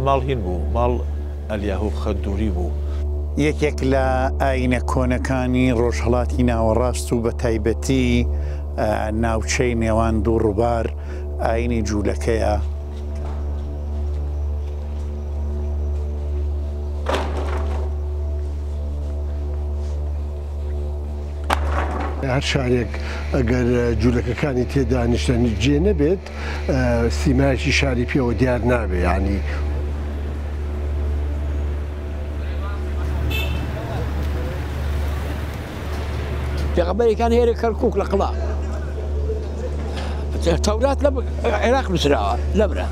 ماڵ هین بوو، ماڵ ئەلیاهو خەدووری بوو. یەکێک لە ئایینە کۆنەکانی ڕۆژهەڵاتی ناوەڕاست و بەتایبەتی ناوچەی نێوان دوو ڕووبار ئایینی جوولەکەیە. هەر شارێک ئەگەر جوولەکەکانی تێدا نیشتەجێ نەبێت سیمایەکی شاری پێوە دیار نابێ یانی. پێغەمبەرەکان هێرە کەرکوک لە قڵا تەورات لە عێراق نووسراوە لەمرە.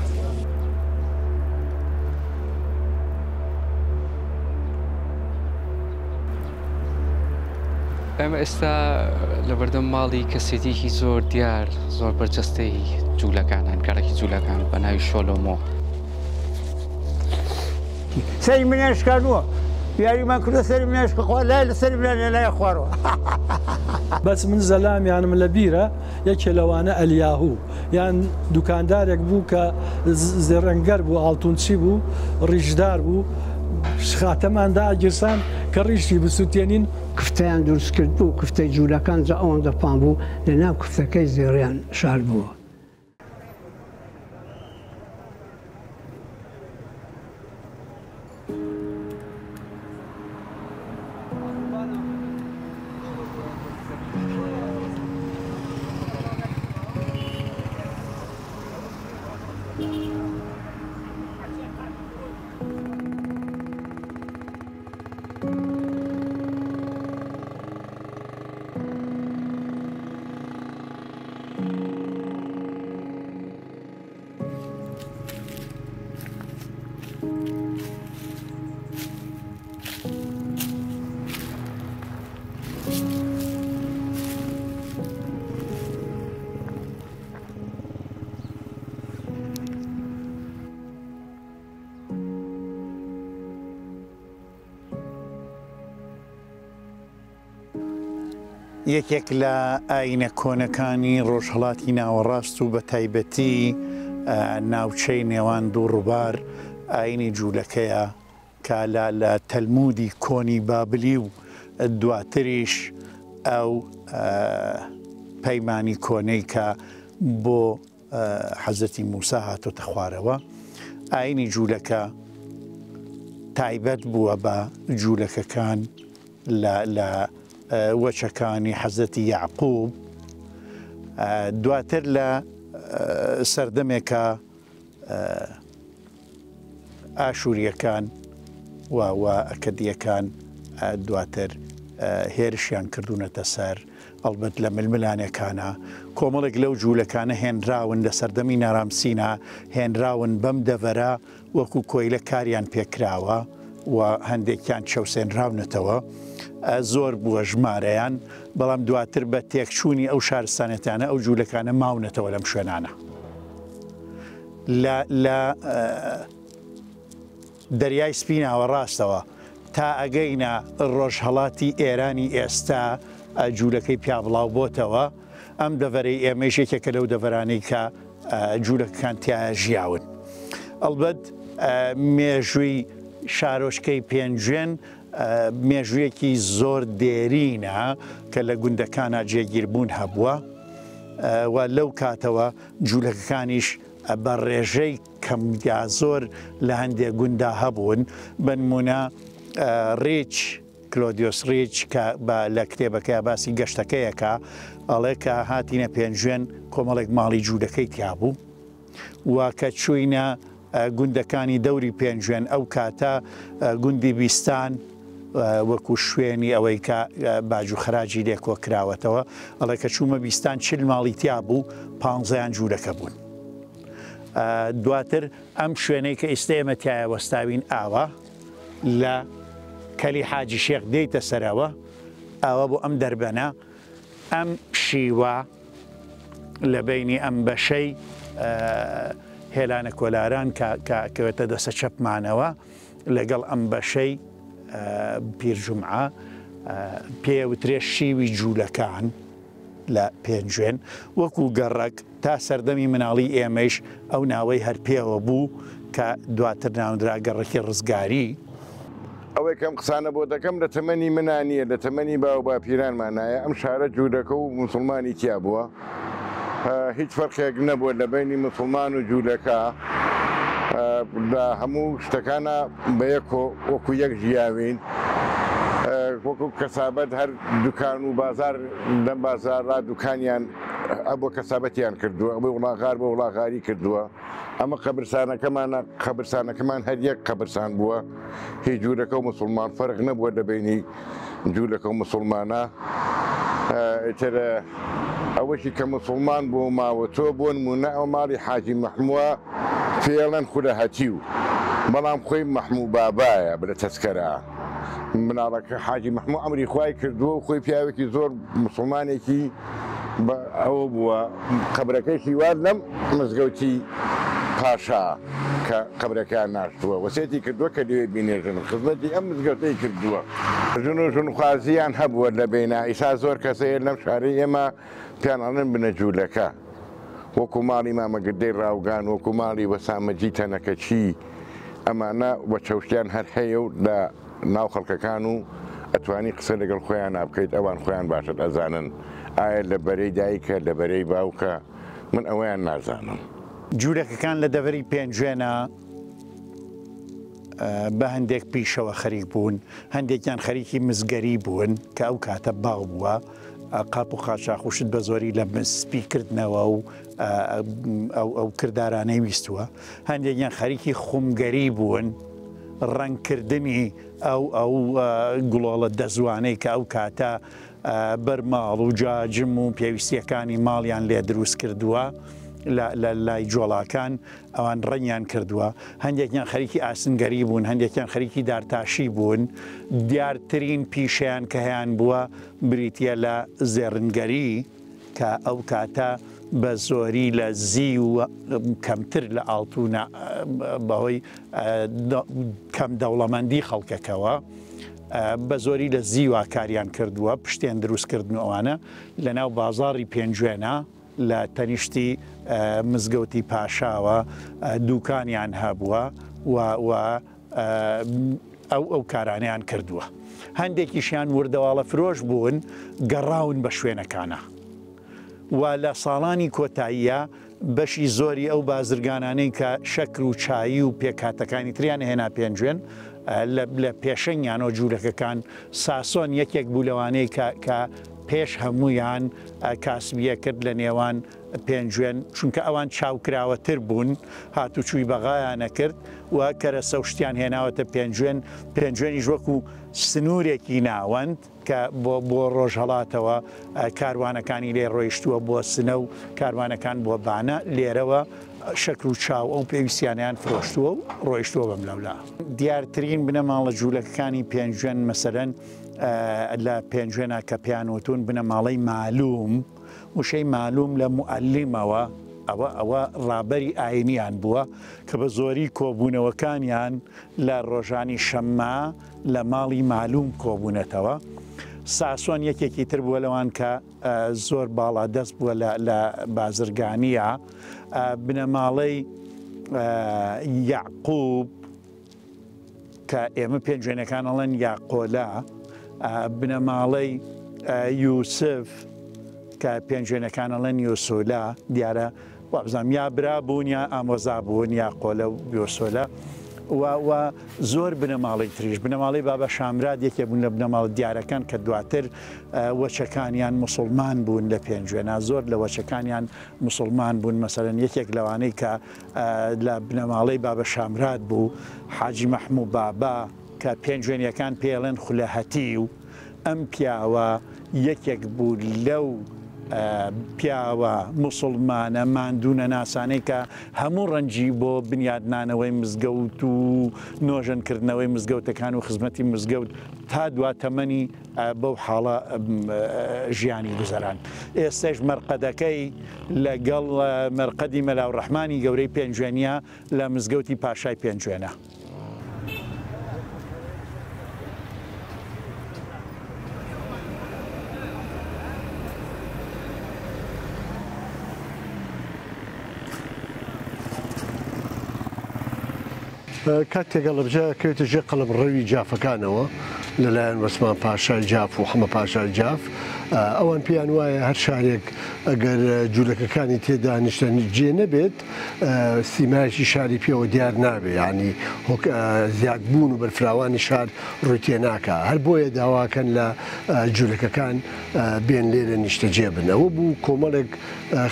ئێمە ئێستا لەبەردەم ماڵی کەسێتیەکی زۆر دیار زۆر بەرجەستەی جوولەکانن گەڕەکی جوولەکان بە ناوی شۆلۆمۆ. سەری منیان شکاندووە یاریمان کردووە سەری منیان شکاندووە لای لە سەری منیان لای خوارەوە. بەس من زەلامیانم لە بیرە یەکێ لەوانە ئەلیاهو یان دوکاندارێک بوو کە زێڕەنگەر بوو ئاڵتونچی بوو ڕیشدار بوو خاتەمان داگیرسان کە ڕیشی بسوتێنین. کفتەیان دروست کرد بوو کفتەی جوولەکان جا ئەوەندە پان بوو لە ناو کفتەکەی زێڕیان شاردبووە. یەکێک لە ئایینە کۆنەکانی ڕۆژهەڵاتی ناوەڕاست و بەتایبەتی ناوچەی نێوان دوو ڕووبار ئایینی جوولەکەیە کە لە لە تەلمودی کۆنی بابلی و دواتریش ئەو پەیمانی کۆنەی کە بۆ حەزرەتی موسا هاتۆتە خوارەوە، ئاینی جوولەکە تایبەت بووە بە جوولەکەکان لە لە وەچەکانی حەزرەتی یەعقوب، دواتر لە سەردەمێکا ئاشوورییەکان و و ئەکەدییەکان دواتر هێرشیان کردوونەتە سەر، ئەڵبەت لە ململانێکانا کۆمەڵێک لەو جوولەکانە هێنراون لە سەردەمی نارامسینا هێنراون بەم دەڤەرە وەکو کۆیلە کاریان پێکراوە و هەندێکیان چەوسێنراونەتەوە زۆر بووە ژمارەیان بەڵام دواتر بە تێکچوونی ئەو شارستانێتانە ئەو جوولەکانە ماونەتەوە لەم شوێنانە. لە لە دەریای سپی ناوەڕاستەوە تا ئەگەینە ڕۆژهەڵاتی ئێرانی ئێستا جوولەکەی پیا بڵاو بۆتەوە، ئەم دەڤەرەی ئێمەیش یەکێکە لەو دەڤەرانەی کە جوولەکەکان تیایا ژیاون. ئەڵبەت مێژووی شارۆچکەی پێنجوێن مێژوویەکی زۆر دێرینە کە لە گوندەکانا جێگیربوون هەبووە و لەو کاتەوە جوولەکەکانیش بە ڕێژەی کەم یا زۆر لە هەندێ گوندا هەبوون، بە نموونە ڕیچ، کلۆدیۆس ڕیچ کە بە لە کتێبەکەیا باسی گەشتەکەی ئەکا ئەڵێ کە هاتینە پێنجوێن کۆمەڵێک ماڵی جوولەکەی تیا بوو و کە چووینە گوندەکانی دەوری پێنجوێن ئەو کاتە گوندی بیستان وەکو شوێنی ئەوەی کە باج و خەراجی لێ کۆکراوەتەوە ئەڵێ کە چوومە بیستان 40 ماڵی تیا بوو پانزەیان جوولەکە بوون. دواتر ئەم شوێنەی کە ئیستە ئێمە تایە وەستاوین ئاوا لە کەلی حاجی شێخ دێیتە سەرەوە ئاوا بۆ ئەم دەربەنە ئەم شیوە لە بەینی ئەم بەشەی هێلانە کۆلاران کە کەوێتە دەسە چەپمانەوە لەگەڵ ئەم بەشەی پیرجومعە پێوترێ شیوی جوولەکان لە پێنجوێن وەکو گەڕەک. تا سەردەمی مناڵی ئێمەیش ئەو ناوەی هەر پێوە بوو کە دواتر ناونرا گەڕەکی ڕزگاری. ئەوەی کە ئەم قسانە بۆ دەکەم لە تەمەنی منا نییە، لە تەمەنی باو باپیرانمانایە، ئەم شارە جوولەکە و موسڵمانی تیا بووە، هیچ فەرقێک نەبووە لە بەینی موسڵمان و جوولەکە، لە هەموو شتەکانا بە یەکۆ وەکو یەک ژیاوین، وەکو کەسابەت هەر دوکان و بازار لەم بازاڕا دوکانیان هەبووە کەسابەتیان کردووە، ئەوەی وڵاغار بووە وڵاغاری کردووە. ئەمە قەبرسانەکەمانە، قەبرسانەکەمان هەر یەک قەبرسان بووە، هی جوولەکە و موسڵمان فەرق نەبووە لە بەینی جوولەکە و موسڵمانە. ئیتر ئەوەشی کە موسڵمان بووە و ماوەتەوە، بۆ نموونە ئەو ماڵی حاجی مەحمووە پێیەڵێن خولە هەتیو، بەڵام خۆی مەحموو بابایە لە تەسکەرە. مناڵەکە حاجی مەحموو ئەمری خوای کردووە و خۆی پیاوێکی زۆر موسڵمانێکی بە ئەوە بووە، قەبرەکەیشی وا لەم مزگەوتی پاشا کە قەبرەکەیان ناشتووە وەسێتی کردووە کە لەوێ بینێژن، خزمەتی ئەم مزگەوتەی کردووە. ژن و ژنخوازییان هەبووە لە بەینا، ئیسا زۆر کەس هەیە لەم شارەی ئێمە پێیان ئەڵێن بنەجوولەکە، وەکوو ماڵی مامە گردەی ڕاوگان، وەکوو ماڵی وەسامەجی تەنەکەچی، ئەمانە وەچەوشتیان هەر هەیە و لە ناو خەڵکەکان و ئەتوانی قسە لەگەڵ خۆیانا بکەیت ئەوان خۆیان باشت ئەزانن ئایا لە بەرەی دایکە لە بەرەی باوکە من ئەوەیان نازانم. جوولەکەکان لە دەڤەری پێنجوێنە بە هەندێک پیشەوە خەریک بوون، هەندێکیان خەریکی مسگەری بوون کە ئەو کاتە باو بووە، قاپ و قاچاخ و شت بە زۆری لە مس سپی کردنەوە و ئەو کردارانەی ویستووە، هەندێکیان خەریکی خومگەری بوون، ڕەنگکردنی ئەو ئەو گڵۆڵە دەزوانەی کە ئەو کاتە بەر ماڵ و جاجم و پێویستیەکانی ماڵیان لێ دروست کردووە لە لای جۆڵاکان ئەوان ڕەنگیان کردووە هەندێکیان خەریکی ئاسنگەری بوون هەندێکیان خەریکی دارتاشی بوون دیارترین پیشەیان کە هەیان بووە بریتە لە زێڕنگەری کە ئەو کاتە بە زۆری لە زیو و کەمتر لە ئاڵتونە بەهۆی کەم دەوڵەمەندی خەڵکەکەوە بە زۆری لە زیوا کاریان کردووە پشتێن دروستکردن و ئەوانە لە ناو بازاڕی پێنجوێنە لە تەنیشتی مزگەوتی پاشاوە دوکانیان هەبووە و ئەو ئەو کارانەیان کردووە. هەندێکیشیان وردەواڵە فرۆش بوون گەڕاون بە شوێنەکانا و لە ساڵانی کۆتاییە بەشی زۆری ئەو بازرگانانەی کە شەکر و چایی و پێکهاتەکانی تریان هێنا پێنجوێن لە پێشەنگیانەوە جوولەکەکان ساسۆن یەکێک بوو لەوانەی کە کە پێش هەموویان کاسبیە کرد لە نێوان پێنجوێن، چونکە ئەوان چاوکراوەتر بوون، هاتوچووی بەغایان ئەکرد و کەرەسە و شتیان هێناوەتە پێنجوێن، پێنجوێنیش وەکو سنوورێکی ناوەند کە بۆ بۆ ڕۆژهەڵاتەوە کاروانەکانی لێ ڕۆیشتووە بۆ سنە و کاروانەکان بۆ بانە، لێرەوە شەکر و چا و ئەو پێویستیانەیان فرۆشتووە و ڕۆیشتووە بەملاولا. دیارترین بنەماڵە جوولەکەکانی پێنجوێن مەسەلەن لە پێنجوێنا کە پێیان وتوون بنەماڵەی مالووم، وشەی مالوم لە موعەلیمەوە، ئەوە ئەوە ڕابەری ئاینیان بووە کە بە زۆری کۆبوونەوەکانیان لە ڕۆژانی شەممە لە ماڵی مالوم کۆبوونەتەوە. ساسۆن یەکێکی تر بووە لەوان کە زۆر باڵادەست بووە لە بازرگانییە. بنەماڵەی یەعقوب، کە ئێمە پێنجوێنەکان ئەڵێن یاقۆلە، بنەماڵەی یوسف کە پێنجوێنەکان ئەڵێن یوسولە، دیارە وابزانم یا برا بوون یا ئامۆزا بوون یا قۆلە و یۆسۆلە و و زۆر بنەماڵەی تریش بنەماڵەی بابا شامراد یەکێ بوون لە بنەماڵە دیارەکان کە دواتر وەچەکانیان موسڵمان بوون لە پێنجوێنا زۆر لە وەچەکانیان موسڵمان بوون مەسەلەن یەکێک لەوانەی کە لە بنەماڵەی بابە شامراد بوو، حاجی مەحموو بابا، کە پێنجوێنییەکان پێی ئەڵێن خولە هەتیو، ئەم پیاوە یەکێک بوو لەو پیاوە موسڵمانە ماندوونەناسانەی کە هەموو ڕەنجی بۆ بنیادنانەوەی مزگەوت و نۆژەنکردنەوەی مزگەوتەکان و خزمەتی مزگەوت تا دوا تەمەنی بەو حاڵە ژیانی گوزەران. ئێستەش مەرقەدەکەی لە گەڵ مەرقەدی مەلا ڕەحمانی گەورەی پێنجوێنیە لە مزگەوتی پاشای پێنجوێنە. کاتێک هەڵەبجە ئەکەوێتە ژێر قەڵەمڕەوی جافەکانەوە لەلایەن وەسمان پاشای جاف و حەمە پاشای جاف، ئەوان پێیان وایە هەر شارێک ئەگەر جولەکەکانی تێدا نیشتەجێ نەبێت سیمایەکی شاری پێوە دیار نابێ، یانی زیادبوون و بەرفراوانی شار ڕووی تێ ناکا، هەر بۆیە داواکەن لە جولەکەکان بێن لێرە نیشتەجێ بن. ئەوە بوو کۆمەڵێک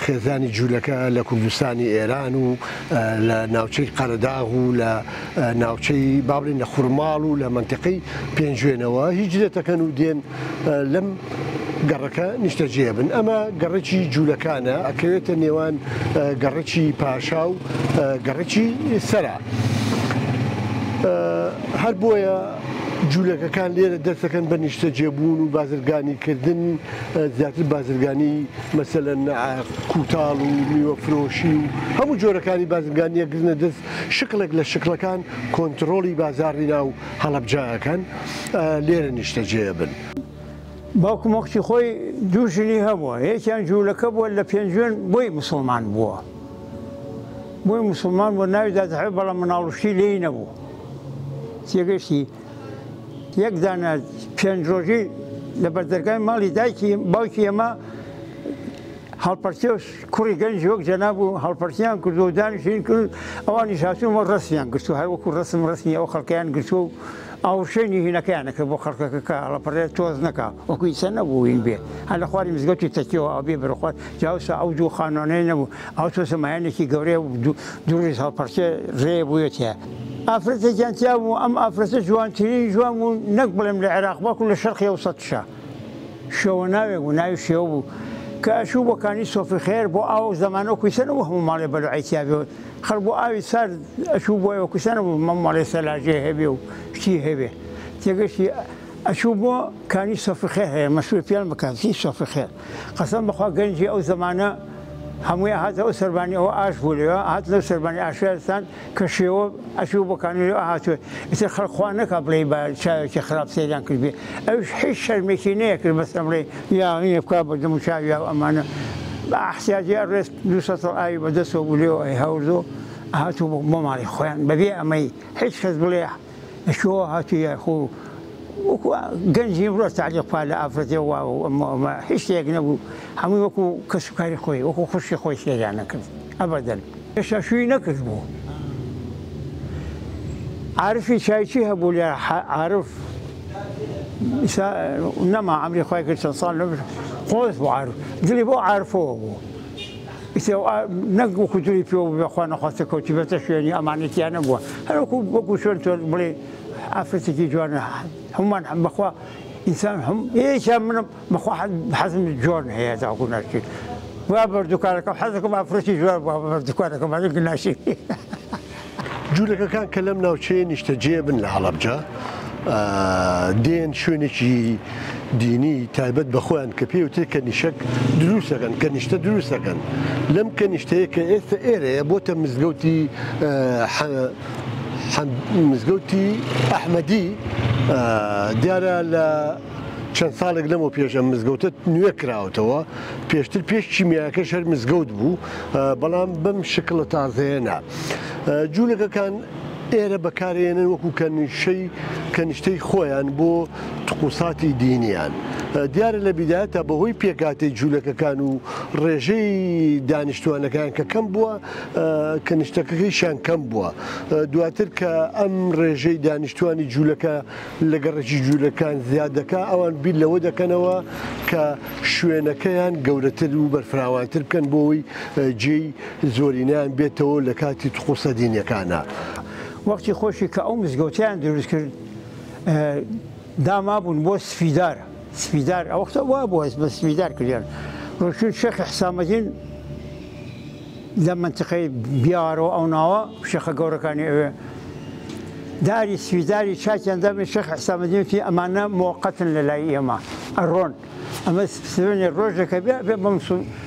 خێزانی جوولەکە لە کوردستانی ئێران و لە ناوچەی قەرەداغ و لە ناوچەی با بڵێین لە خورماڵ و لە مەنتیقەی پێنجوێنەوە هیجرەتەکەن و دێن لەم گەڕەکە نیشتەجێ بن. ئەمە گەڕەکی جوولەکانە، ئەکەوێتە نێوان گەڕەکی پاشا و گەڕەکی سەرا. هەر بۆیە جوولەکەکان لێرە دەستەکەن بە نیشتەجێبوون و بازرگانیکردن، زیاتر بازرگانی مەسەلەن کوتاڵ و میوە فرۆشی و هەموو جۆرەکانی بازرگانیە گرنە دەست، شکڵێک لە شکڵەکان کۆنتڕۆڵی بازاڕی ناو هەڵەبجە ئەکەن، لێرە نیشتەجێ ئەبن. باوکم وەختی خۆی دوو ژنی هەبووە، یەکیان جوولەکە بووە لە پێنجوێن بۆی موسڵمان بووە، بۆی موسڵمان بووە ناوی دادەحەوێ بەڵام مناڵ و شتی لێی نەبوو. تێگەشتی؟ یەک دانە پێنج ڕۆژی لە بەردەرگای ماڵی دایکی باوکی ئێمە هەڵپەرچێ و کوڕی گەنجی وەک جەناب و هەڵپەرچیان کردو و دانیشتین کرد، ئەوانیش هاتوون وە ڕەسمیان گرتوو، هەر وەکو ڕەسم ڕەسمی ئەو خەڵکەیان گرتووە و ئاوشێنی هینەکەیان ئەکرد بۆ خەڵکەکە کە هەڵەپەڕێ تۆز نەکا، وەکو ئیسە نەبوو هین بێ هەر لە خواری مزگەوتی تەکیەوە ئەو بێ بەرەو خوار، جا ئەوسا ئەو دوو خانوانەی نەبوو، ئەو تۆزە مایەنێکی گەورەیە و دوو ڕیز هەڵپەڕکێ ڕێ بوویە تیا. ئافرەتێکیان تیا بوو، ئەم ئافرەتە جوانترین جوان بوو نەک بڵێم لە عێراق بەڵکو لە شەرقی ئەوسەتشا. شێوە ناوێک بوو ناوی شێوە بوو کە ئەچوو بۆ کانی سۆفی خێر بۆ ئاو ئەو زەمانە وەکو ئیستا نەبوو هەموو ماڵێ بەلوعەی تیا بێ خەڵک بۆ ئاوی سارد ئەچوو بۆی وەکو ئیستا نەبوو هەموو ماڵێ سەلاجەی هەبێ و شتی هەبێ تێگەشتی ئەچوو بۆ کانی سۆفی خێر هەیە مەشهور پێیان بە کانی سۆفی خێر قەسەم بەخوا گەنجی ئەو زەمانە هەمووی ئەهاتە ئەو سەربانی ئەوە ئاش بوو لەوێ ئەهات لەو سەربانی ئاشەستان کە شێوە ئەچوو بۆ کانی لەوێ ئەهاتوێ ئیتر خەڵک خوا نەکا بڵێی بە چاوێکی خراپ سەیریان کردبێ ئەویش هیچ شەرمێکی نەیەکرد مەسەلەن بڵێی یا هینێ بکا بە دەم و چاویا و ئەمانە بە ئەحتیاجی ئەڕێست دوو سەتڵ ئاوی بە دەستەوە بوو لێوە ئەیهاوردۆ ئەهاتوو بۆ ماڵی خۆیان بەبێ ئەمەی هیچ کەس بڵێ لە کوێوە هاتوویە خۆ وەکو گەنجی ئیمڕۆ تەعلیق پا لە ئافرەتێ وا و ئەمە ئەمە هیچ شتێک نەبوو هەمووی وەکو کەسوکاری خۆی وەکو خوشکی خۆی سەیریان نەکرد ئەبەدەن. هێشتا شووی نەکردبوو عارفی چایچی هەبوو لە عارف نەما عەمری خوای کرد چەند ساڵ قۆز بوو عارف دڵی بۆ عارفەوە بوو. نەک وەکو دڵی پێوە بوو بێ خوا نەخواستە کەوتیبێتە شوێنی ئەمانەی تیا نەبووە هەر وەکو وەکو چۆن تۆ بڵێ ئافرەتێکی جوانە هەمومان بەخوا ئینسان هەم یەکیان منم بەخوا حەزم جوان هەیە تاکو ناشی وا بەردوکانەکەم حەزەکەم ئافرەتی جوان بووە بەردوکانەکەم هەرێک ناشی. جولەکەکان کە لەم ناوچەیە نیشتەجێ بن لە هەڵەبجە دێن شوێنێکی دینی تایبەت بە خۆیان کە پێی وترێت کەنیشەک دروست دەکەن، کەنیشتە دروست دەکەن. لەم کەنیشتەیە کە ئێستا ئێرەیە بۆتە مزگەوتی مزگەوتی ئەحمەدی، دیارە لە چەند ساڵێک لەمەو پێش ئەم مزگەوتە نوێ کراوەتەوە، پێشتر پێش کیمیاکەش هەر مزگەوت بوو، بەڵام بەم شکڵە تازەیە نا. جوولەکەکان ئێرە بەکارێنن وەکو کەنیشەی کەنیشتەی خۆیان بۆ تقوساتی دینیان. دیارە لە بیدایەتا بەهۆی پێکهاتەی جوولەکەکان و ڕێژەی دانیشتوانەکەیان کە کەم بووە کەنیشتەکەکەیشیان کەم بووە. دواتر کە ئەم ڕێژەی دانیشتوانی جوولەکە لە گەڕەکی جوولەکان زیاد دەکا ئەوان بیر لەوە دەکەنەوە کە شوێنەکەیان گەورەتر و بەرفراوانتر بکەن بۆ ئەوەی جێی زۆرینەیان بێتەوە لە کاتی تقوسە دینیەکانا. وەختی خۆشی کە ئەو مزگەوتەیان دروست کرد دامابوون بۆ سفیدار، سفیدار ئەو وەختە وا بوو بە سفیدار کردیان. ڕۆیشتوون شێخی حسامەدین لە مەنتیقەی بیارەوە ئەو ناوە شێخە گەورەکانی ئەوێ داری سفیداری چاکیان دابێ. شێخ حسامەدین وتی ئەمانە مۆقەتن لە لای ئێمە ئەڕۆن، ئەمە سوێنێ ڕۆژێکە بێ بێ بە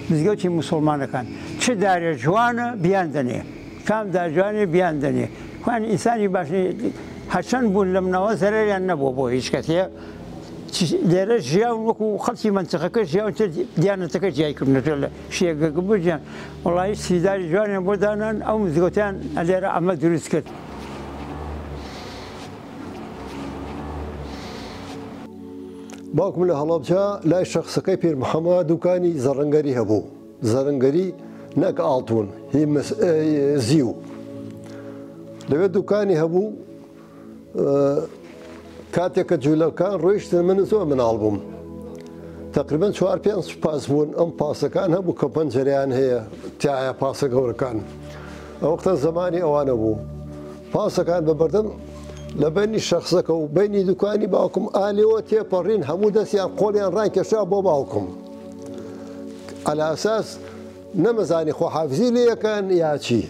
مزگەوتی موسڵمانەکان چ دارێ جوانە بیان دەنێ، کام دار جوانێ بیان دەنێ. خوان ئینسانی باش هەرچەند بوون لەم ناوە زەرەریان نەبووە بۆ هیچ کەسێ، لێرە ژیاون وەکو خەڵکی مەنتیقەکە ژیاون، تر دیانەتەکە جیای کردنەوە لە شێگەکە بژیان. وەڵایی سیداری جوانیان بۆ دانان، ئەو مزگەوتیان لێرە ئەمە دروست کرد. باوکم لە هەڵەبجە لای شەخسەکەی پیر محەممەد دوکانی زەڕەنگەری هەبوو، زەرنگەری نەک ئاڵتون هی زیو لەوێ دوکانی هەبوو. کاتێک کە جوولەکان ڕۆیشتن من زۆر مناڵ بووم تقریبا چوار پێنج پاس بوون ئەم پاسەکان هەبوو کە پەنجەریان هەیە تایە پاسە گەورەکان ئەوەختە زمانی ئەوانە بوو پاسەکان بە بەردەم لە بەینی شەخسەکە و بینی دوکانی باوکم ئالێوە تێپەڕین هەموو دەستیان قۆڵیان ڕایکێشا بۆ باوکم ئەلاساس نەمەزانی خۆحافزی لێ ئەکەن یا چی.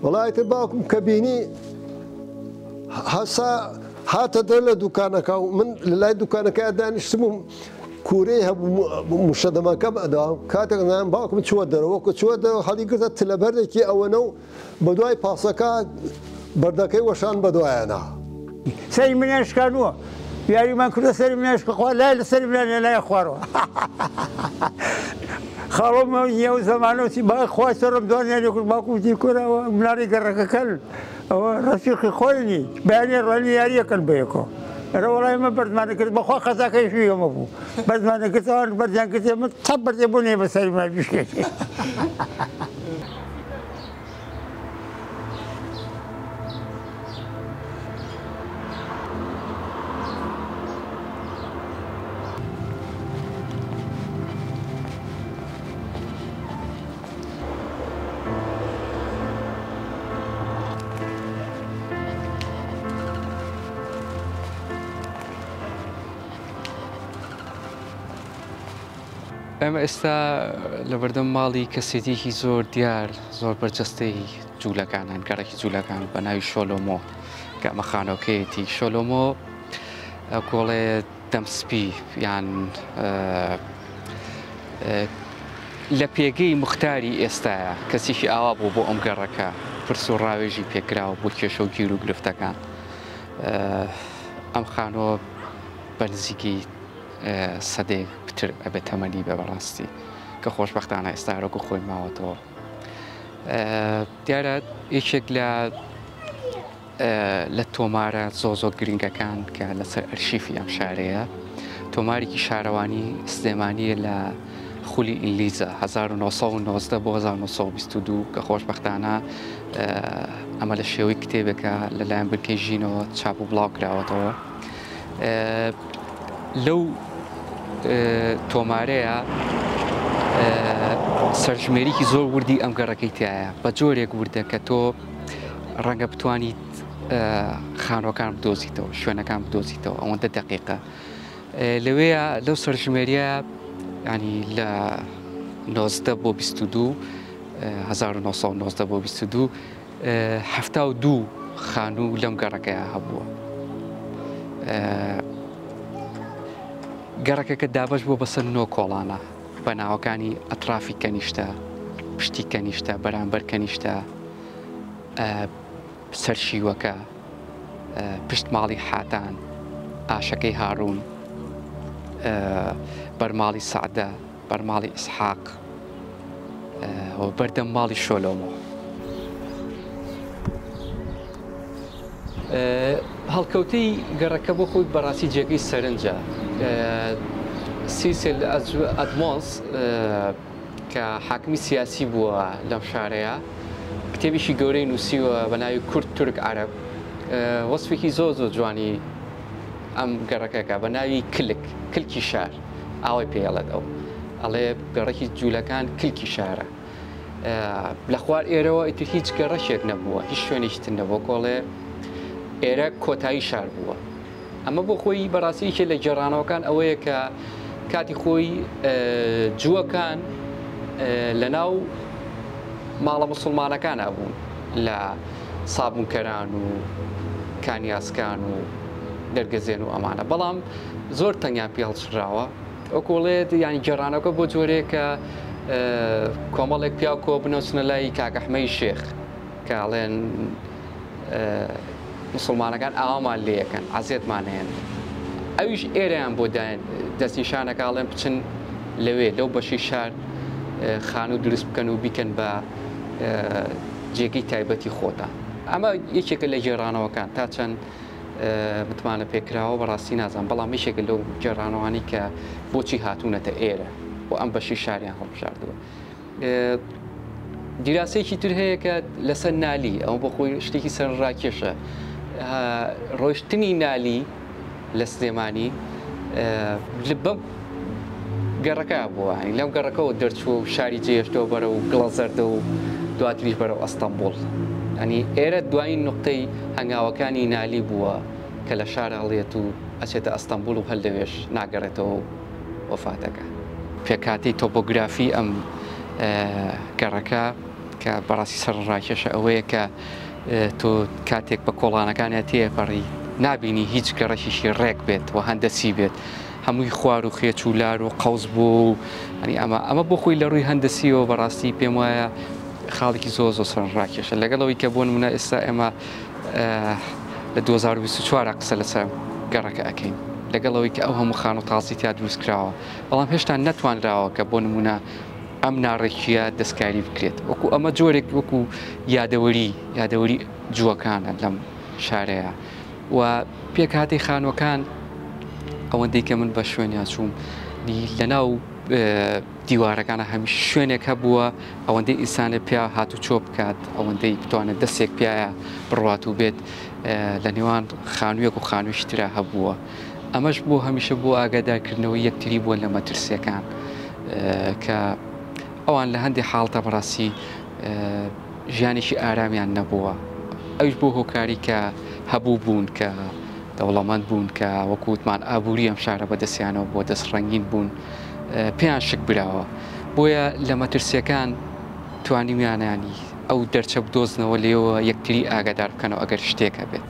وەڵا ئیتر باوکم کە بینی هەسا هاتە دەر لە دوکانەکە و من لە لای دوکانەکە دانیشتم و کوورەی هەبوو مشەدەمەکەم ئەدا کاتێک نام باوکم چووە دەرەوە کە چووە دەرەوە هەڵیگرتە تلەبەردێکی ئەوەنە و بە دوای پاسەکە بەردەکەی وەشان بە دوایانە. سەری منیان شکانووە یاریمان کردە سەری منیان شکا خوا لای لە سەری منیان لای خوارەوە خاڵۆم ئەو زەمانەوە با خوا سەرم دوانیان کرد باوکم وتی کورە ئەوە مناڵی گەڕەکەکەن ئەوە ڕەفیقی خۆی نی بەیانی ڕۆنی یاریەکەن بەیەکەوە ئەرە وەڵای ئێمە بەردمانە کرد بەخوا قەزاکەی شوی ئەمە بوو بەردمانە کرد ئەوان بەردیان کرد ئێمە تا بەردێ بۆ نێ بەسەری ما بشکێت. ئێمە ئێستا لەبەردەم ماڵی کەسێتیەکی زۆر دیار زۆر بەرجەستەی جوولەکانن گەڕەکی جوولەکان بە ناوی شۆلۆمۆ کە ئەمە خانۆکەیەتی شۆلۆمۆ کۆڵێ دەم سپی یان لە پێگەی مختاری ئێستاە کەسێکی ئاوا بوو بۆ ئەم گەڕەکە پرس و ڕاوێژی پێکراوە بۆ کێشە و گیر و گرفتەکان ئەم خانووە بە نزیکەی سەدەیەک پتر ئەبێت تەمەنی بێ بەڕاستی کە خۆشبەختانە ئێستا هەرۆکو خۆی ماوەتەوە دیارە یەکێک لە لە تۆمارە زۆ زۆر گرنگەکان کە لەسەر ئەرشیفی ئەم شارەیە تۆمارێکی شارەوانی سلێمانیە لە خولی ئینگلیزە 1990 بۆ 1922 کە خۆشببختانە ئەمە لە شێوەی کتێبێکە لەلایەن بنکەی ژینەوە چاپ و بڵاو کراوەتەوە لەو تۆمارەیە سەرژمێریکی زۆر وردی ئەم گەڕەکەی تایە بە جۆرێک وردە کە تۆ ڕەنگە بتوانیت خانوەکان بدۆزیتەوە شوێنەکان بدۆزیتەوە ئەوەندە دقیقە لەوەیە لەو سەرژمێریە ینی لە 90 بۆ 22 1990 بۆ 22 72 خانوو لەم گەڕەکەیا هەبووە. گەڕەکەکە دابەش بووە بەسەر نۆ کۆڵانە بە ناوەکانی ئەترافی کەنیشتە، پشتی کەنیشتە، بەرامبەر کەنیشتە، سەر شیوەکە، پشت ماڵی حاتان، ئاشەکەی هاڕوون، بەرماڵی سەعدە، بەر ماڵی ئیسحاق و بەردەم ماڵی شۆلۆمۆ. هەڵکەوتەی گەڕەکە بۆ خۆی بەڕاستی جێگەی سەرنجە. سیسیل ئەدمۆنس کە حاکمی سیاسی بووە لەم شارەیە کتێبێکی گەورەی نووسیوە بە ناوی کورد تورک عەرەب وەسفێکی زۆر زۆر جوانی ئەم گەڕەکەکە بە ناوی کلک کلکی شار ئاوای پێ ئەڵێت ئەو ئەڵێ گەڕەکی جوولەکان کلکی شارە لە خوار ئێرەوە ئیتر هیچ گەڕەکێک نەبووە هیچ شوێنێکی تر نەبووە کۆڵێ ئێرە کۆتایی شار بووە ئەمە بۆ خۆی بەڕاستی یەکێ لە گێڕانەوەکان ئەوەیە کە کاتی خۆی جووەکان لە ناو ماڵە مسلمانەکان بوون لە سابونکەران و کانیاسکان و دەرگەزێن و ئەمانە بەڵام زۆر تەنگیان پێ هەڵچنراوە وەکوڵێت یانی گێڕانەوەکە بۆ جۆرەیە کە کۆمەڵێک پیاو کۆ بنەوە چنە لای کاک ئەحمەی شێخ کە ئەڵێن مسلمانەکان ئاوامان لێ ئەکەن عەزێتمان هێن ئەویش ئێرەیان بۆ دەستنیشانەکە ئەڵێن بچن لەوێ لەو بەشی شار خانوو دروست بکەن و بیکەن بە جێگەی تایبەتی خۆتان ئەمە یەکێکە لە گێڕانەوەکان تا چەند متمانە پێکراوە بەڕاستی نازانم، بەڵام یەکێکە لەو گێڕانەوانەی کە بۆچی هاتوونەتە ئێرە و ئەم بەشی شاریان هەڵبژاردووە. دیراسەیەکی تر هەیە کە لەسەر نالی، ئەوە بۆ خۆی شتێکی سەرنجڕاکێشە، ڕۆیشتنی نالی لە سلێمانی بەم گەڕەکە بووە، لەم گەڕەکەوە دەرچووە و شاری جێهێشتەوە بەرەو گڵەزەردە و دواتریش بەرەو ئەستەمبوڵ. ینی ئێرە دوایین نوقتەی هەنگاوەکانی نالی بووە کە لە شار هەڵێت و ئەچێتە ئەستەمبوڵ و هەر لەوێش ناگەڕێتەوە و وەفاتەکە. پێکهاتەی تۆپۆگرافی ئەم گەڕەکە کە بەڕاستی سەرنجڕاکێشە ئەوەیە کە تۆ کاتێک بە کۆڵانەکانیا تێپەڕی نابینی هیچ گەڕەکێکی ڕێک بێت و هەندەسی بێت هەمووی خوار و خێچ و لار و قەوز بوو و ئەنی ئەمە ئەمە بۆ خۆی لە ڕووی هەندەسیەوە بەڕاستی پێم وایە خاڵێکی زۆر زۆر سەرنجڕاکێشە لەگەڵ ئەوەی کە بۆ نمونە ئێستا ئێمە لە 2024 قسە لەسەر گەڕەکە ئەکەین لەگەڵ ئەوەی کە ئەو هەموو خانوو تازی تیا دروست کراوە بەڵام هێشتا نەتوانراوە کە بۆ نمونە ئەم ناڕێکیە دەستکاری بکرێت وەکو ئەمە جۆرێک وەکو یادەوەری یادەوەری جووەکانە لەم شارەیە و پێکهاتەی خانووەکان ئەوەندەی کە من بە شوێنیان چووم لەناو دیوارەکانە هەمیشە شوێنێک هەبووە ئەوەندەی ئینسانێ پیا هاتوچۆ بکات ئەوەندەی بتوانێت دەستێک پیایە بڕوات و بێت لە نێوان خانوویەک و خانوویەکی ترا هەبووە ئەمەش بۆ هەمیشە بۆ ئاگادارکردنەوەی یەکتری بووە لە مەترسیەکان کە ئەوان لە هەندێک حاڵتە بەڕاستی ژیانێکی ئارامیان نەبووە ئەوش بۆ هۆکاری کە هەبوو بوون کە دەوڵەمەند بوون کە وەکو وتمان ئابووری ئەم شارە بەدەستیانەوە بووە دەست ڕەنگین بوون پێیان شک براوە بۆیە لە مەترسیەکان توانیویانانی ئەو دەرچە بدۆزنەوە لێوە یەکتری ئاگادار بکەنەوە ئەگەر شتێک هەبێت.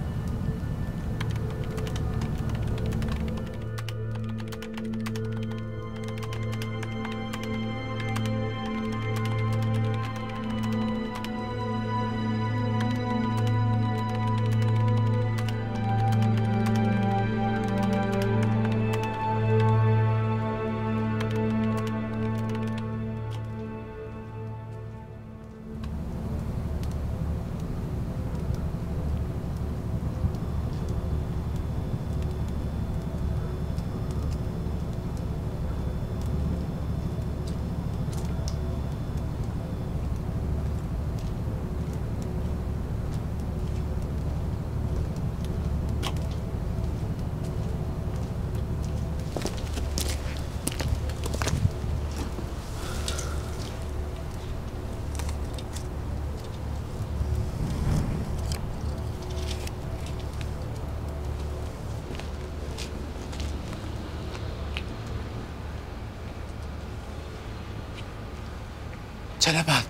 چەلەبان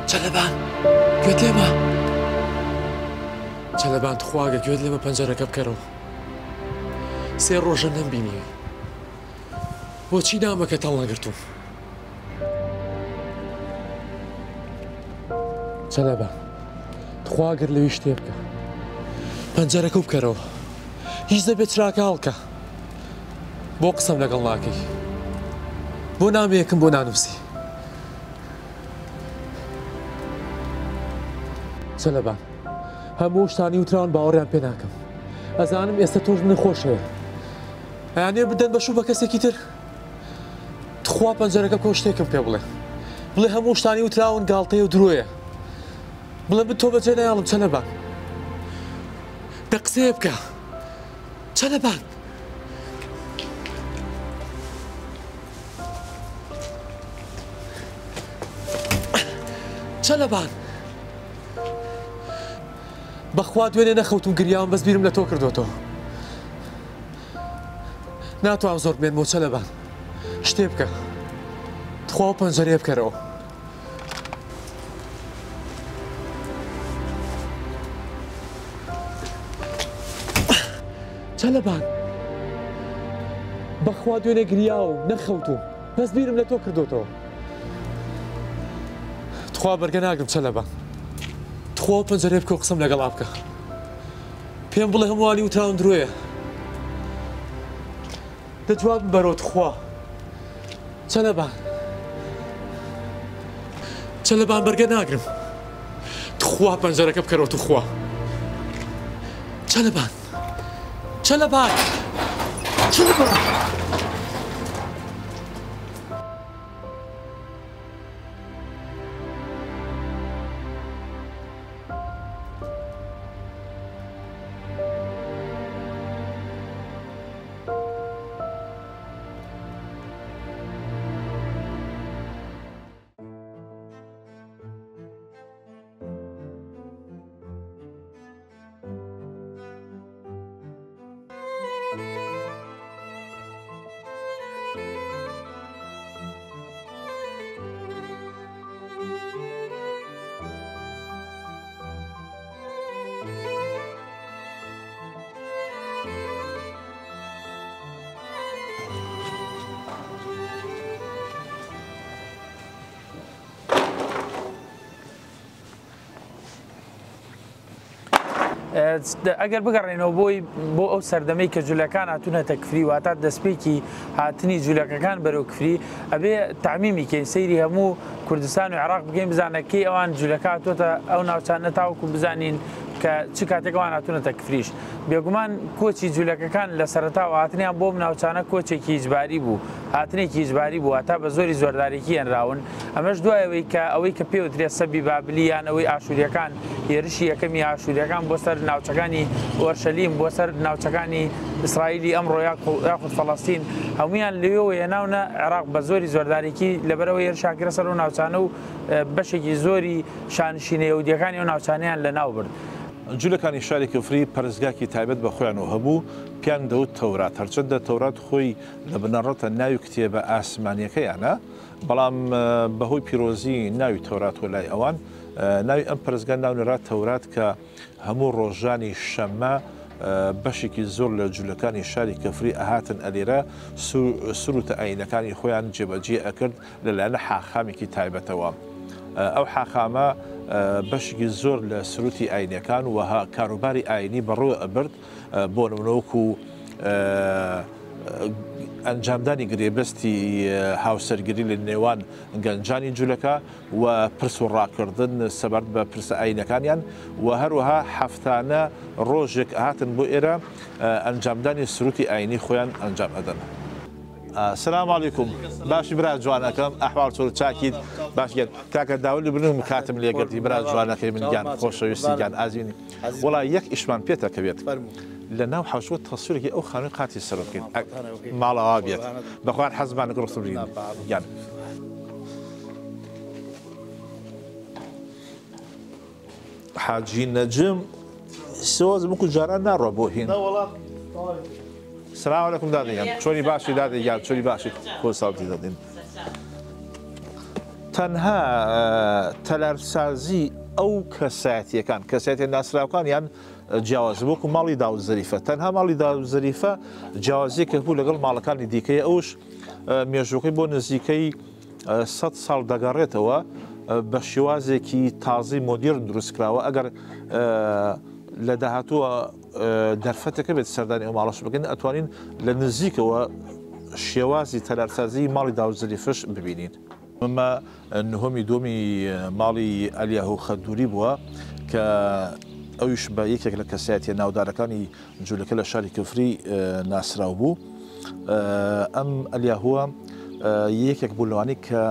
چەلەبان گوێت لێمە چەلەبان تخواگە گوێت لێمە پەنجەرەکە بکەرەوە سێ ڕۆژە نەمبینیوی بۆچی نامەکەت هەڵنەگرتووم؟ چەلەبە تخوا گەر لەوی شتێ بکە پەنجەرەکە و بکەرەوە هیچ دەبێت چراکە هەڵکە بۆ قسەم لەگەڵ ناکەی بۆ نامەیەکم بۆ نانووسی چەلەبان هەموو شتانی وتراون باوەڕیان پێ ناکەم ئەزانم ئێستا تۆش منی خۆشەوێ ئەیانەوێ بدەن بە شوو بە کەسێکی تر تخوا پەنجەرەکە کۆ شتێکم پێ بڵێ بڵێ هەموو شتانی وتراون گاڵتەیە و درۆیە بڵێ من تۆ بەجێ نایەڵم چەلەبان دە قسەیە بکە چەلەبان چەلەبان بەخوا دوێنێ نەخەوتم گریاوم بەس بیرم لە تۆ کردوەتەوە ناتوانم زۆر بمێنمەوە چەلەبان شتێ بکە تخوا و پەنجەرەیە بکەرەوە. چەلەبان بەخوا دوێنێ گریاوم نەخەوتوم بەس بیرم لە تۆ کردوتەوە تخوا بەرگە ناگرم چەلەبان تخوا و پەنجەرەیە بکە و قسەم لەگەڵا بکە پێم بڵێ هەمووانی وتراون درۆیە دە جواب بەرەوە تخوا چەلەبان چەلەبان بەرگە ناگرم تخوا پەنجەرەکە بکەرەوە تخوا. چەلەبان چەلەبان چەلەبان. ئەگەر بگەڕێنەوە بۆی بۆ ئەو سەردەمەی کە جولەکان هاتوونەتە کفری واتە دەستپێکی هاتنی جولەکەکان بەرەو کفری ئەبێ تەعمیمی کەین سەیری هەموو کوردستان و عێراق بکەین بزانە کەی ئەوان جولەکە هاتووەتە ئەو ناوچانە تاوەکو بزانین کە چ کاتێک ئەوان هاتوونەتە کفریش بێگومان کۆچی جولەکەکان لە سەرەتاوە هاتنیان بۆم ناوچانە کۆچێکی ئیجباری بوو هاتنێکی ئیجباری بوو هەتا بە زۆری زۆردارێکی هێنراون ئەمەش دوای ئەوەی کە ئەوەی کە پێوترێت سەبی بابلی یان ئەوەی ئاشووریەکان هێرشی یەکەمی ئاشووریەکان بۆ سەر ناوچەکانی ئۆرشەلیم بۆ سەر ناوچەکانی ئیسرائیلی ئەمڕۆ یاخود فەڵەستین هەمویان لەوێوە هێناونە عێراق بە زۆری زۆردارێکی لەبەرەوە هێرشیان کردە سەر ئەو ناوچانە و بەشێکی زۆری شانشینە یەهودیەکانی ئەو ناوچانەیان لەناو برد. جولەکانی شاری کفری پەرستگاکی تایبەت بە خۆیانەوە هەبوو، پێیان دەوت تەورات، هەرچەندە تەورات خۆی لە بنەڕەتە ناوی کتێبە ئاسمانیەکەیانە، بەڵام بەهۆی پیرۆزی ناوی تەوراتەوە لای ئەوان ناوی ئەم پەرستگا ناونرا تەورات کە هەموو ڕۆژانی شەممە بەشێکی زۆر لە جولەکانی شاری کفری ئەهاتن ئەلێرە سروتە ئاینەکانی خۆیان جێبەجێ ئەکرد لەلایەن حاخامێکی تایبەتەوە. ئەو حاخامە بەشێکی زۆر لە سروتی ئاینەکان و کاروباری ئاینی بەڕێوە ئەبرد بۆ نمونە وەکو ئەنجامدانی گرێبەستی هاوسەرگیری لە نێوان گەنجانی جولەکە و پرس و ڕاکردن سەبارەت بە پرسە ئایینەکانیان و هەروەها هەفتانە ڕۆژێک ئەهاتن بۆ ئێرە ئەنجامدانی سروتی ئایینی خۆیان ئەنجام ئەدەن. سلام علیکم باشی برا جوانەکەم ئەحواڵ چۆن چاکیت باش گیان کاکە داوای لێبوردنم کاتم لێگرتی برا جوانەکەی من گیان خۆشەویستی گیان ئازیزی وەڵا یەک ئیشمان پێتەکەوێت لە ناو حەوشەوە تەسویرێکی ئەو خانووی قاتی سەرۆ بکەین ماڵاوا بێت بەخوان حەزمان لەگەڵ ڕسم گیان. حاجی نەجم سۆز وەکو جاران ناڕۆ بۆ هین. سلام علیکم دادە گیان چۆنی باشی دادە گیان چۆنی باشی خۆ ساڵتی دەدەین. تەنها تەلارسازی ئەو کەسایەتیەکان کەسایەتیە ناسراوەکان یان جیاواز وەکو ماڵی داود زەریفە تەنها ماڵی داود زەریفە جیاوازیەکە بوو لەگەڵ ماڵەکانی دیکەی ئەوش مێژوەکەی بۆ نزیکەی سەد ساڵ دەگەڕێتەوە بە شێوازێکی تازەی مۆدیرن دروستکراوە ئەگەر لە داهاتووە دەرفەتەکە بێت سەردانی ئەو ماڵەش بکەین ئەتوانین لە نزیکەوە شێوازی تەلارسازی ماڵی داود زەریفش ببینین. ئەمە نهۆمی دووەمی ماڵی ئەلیاهو خەدوری بووە کە ئەویش بە یەکێک لە کەسایەتیە ناودارەکانی جولەکە لە شاری کفری ناسراو بوو. ئەم ئەلیاهوە یەکێک بوو لەوانەی کە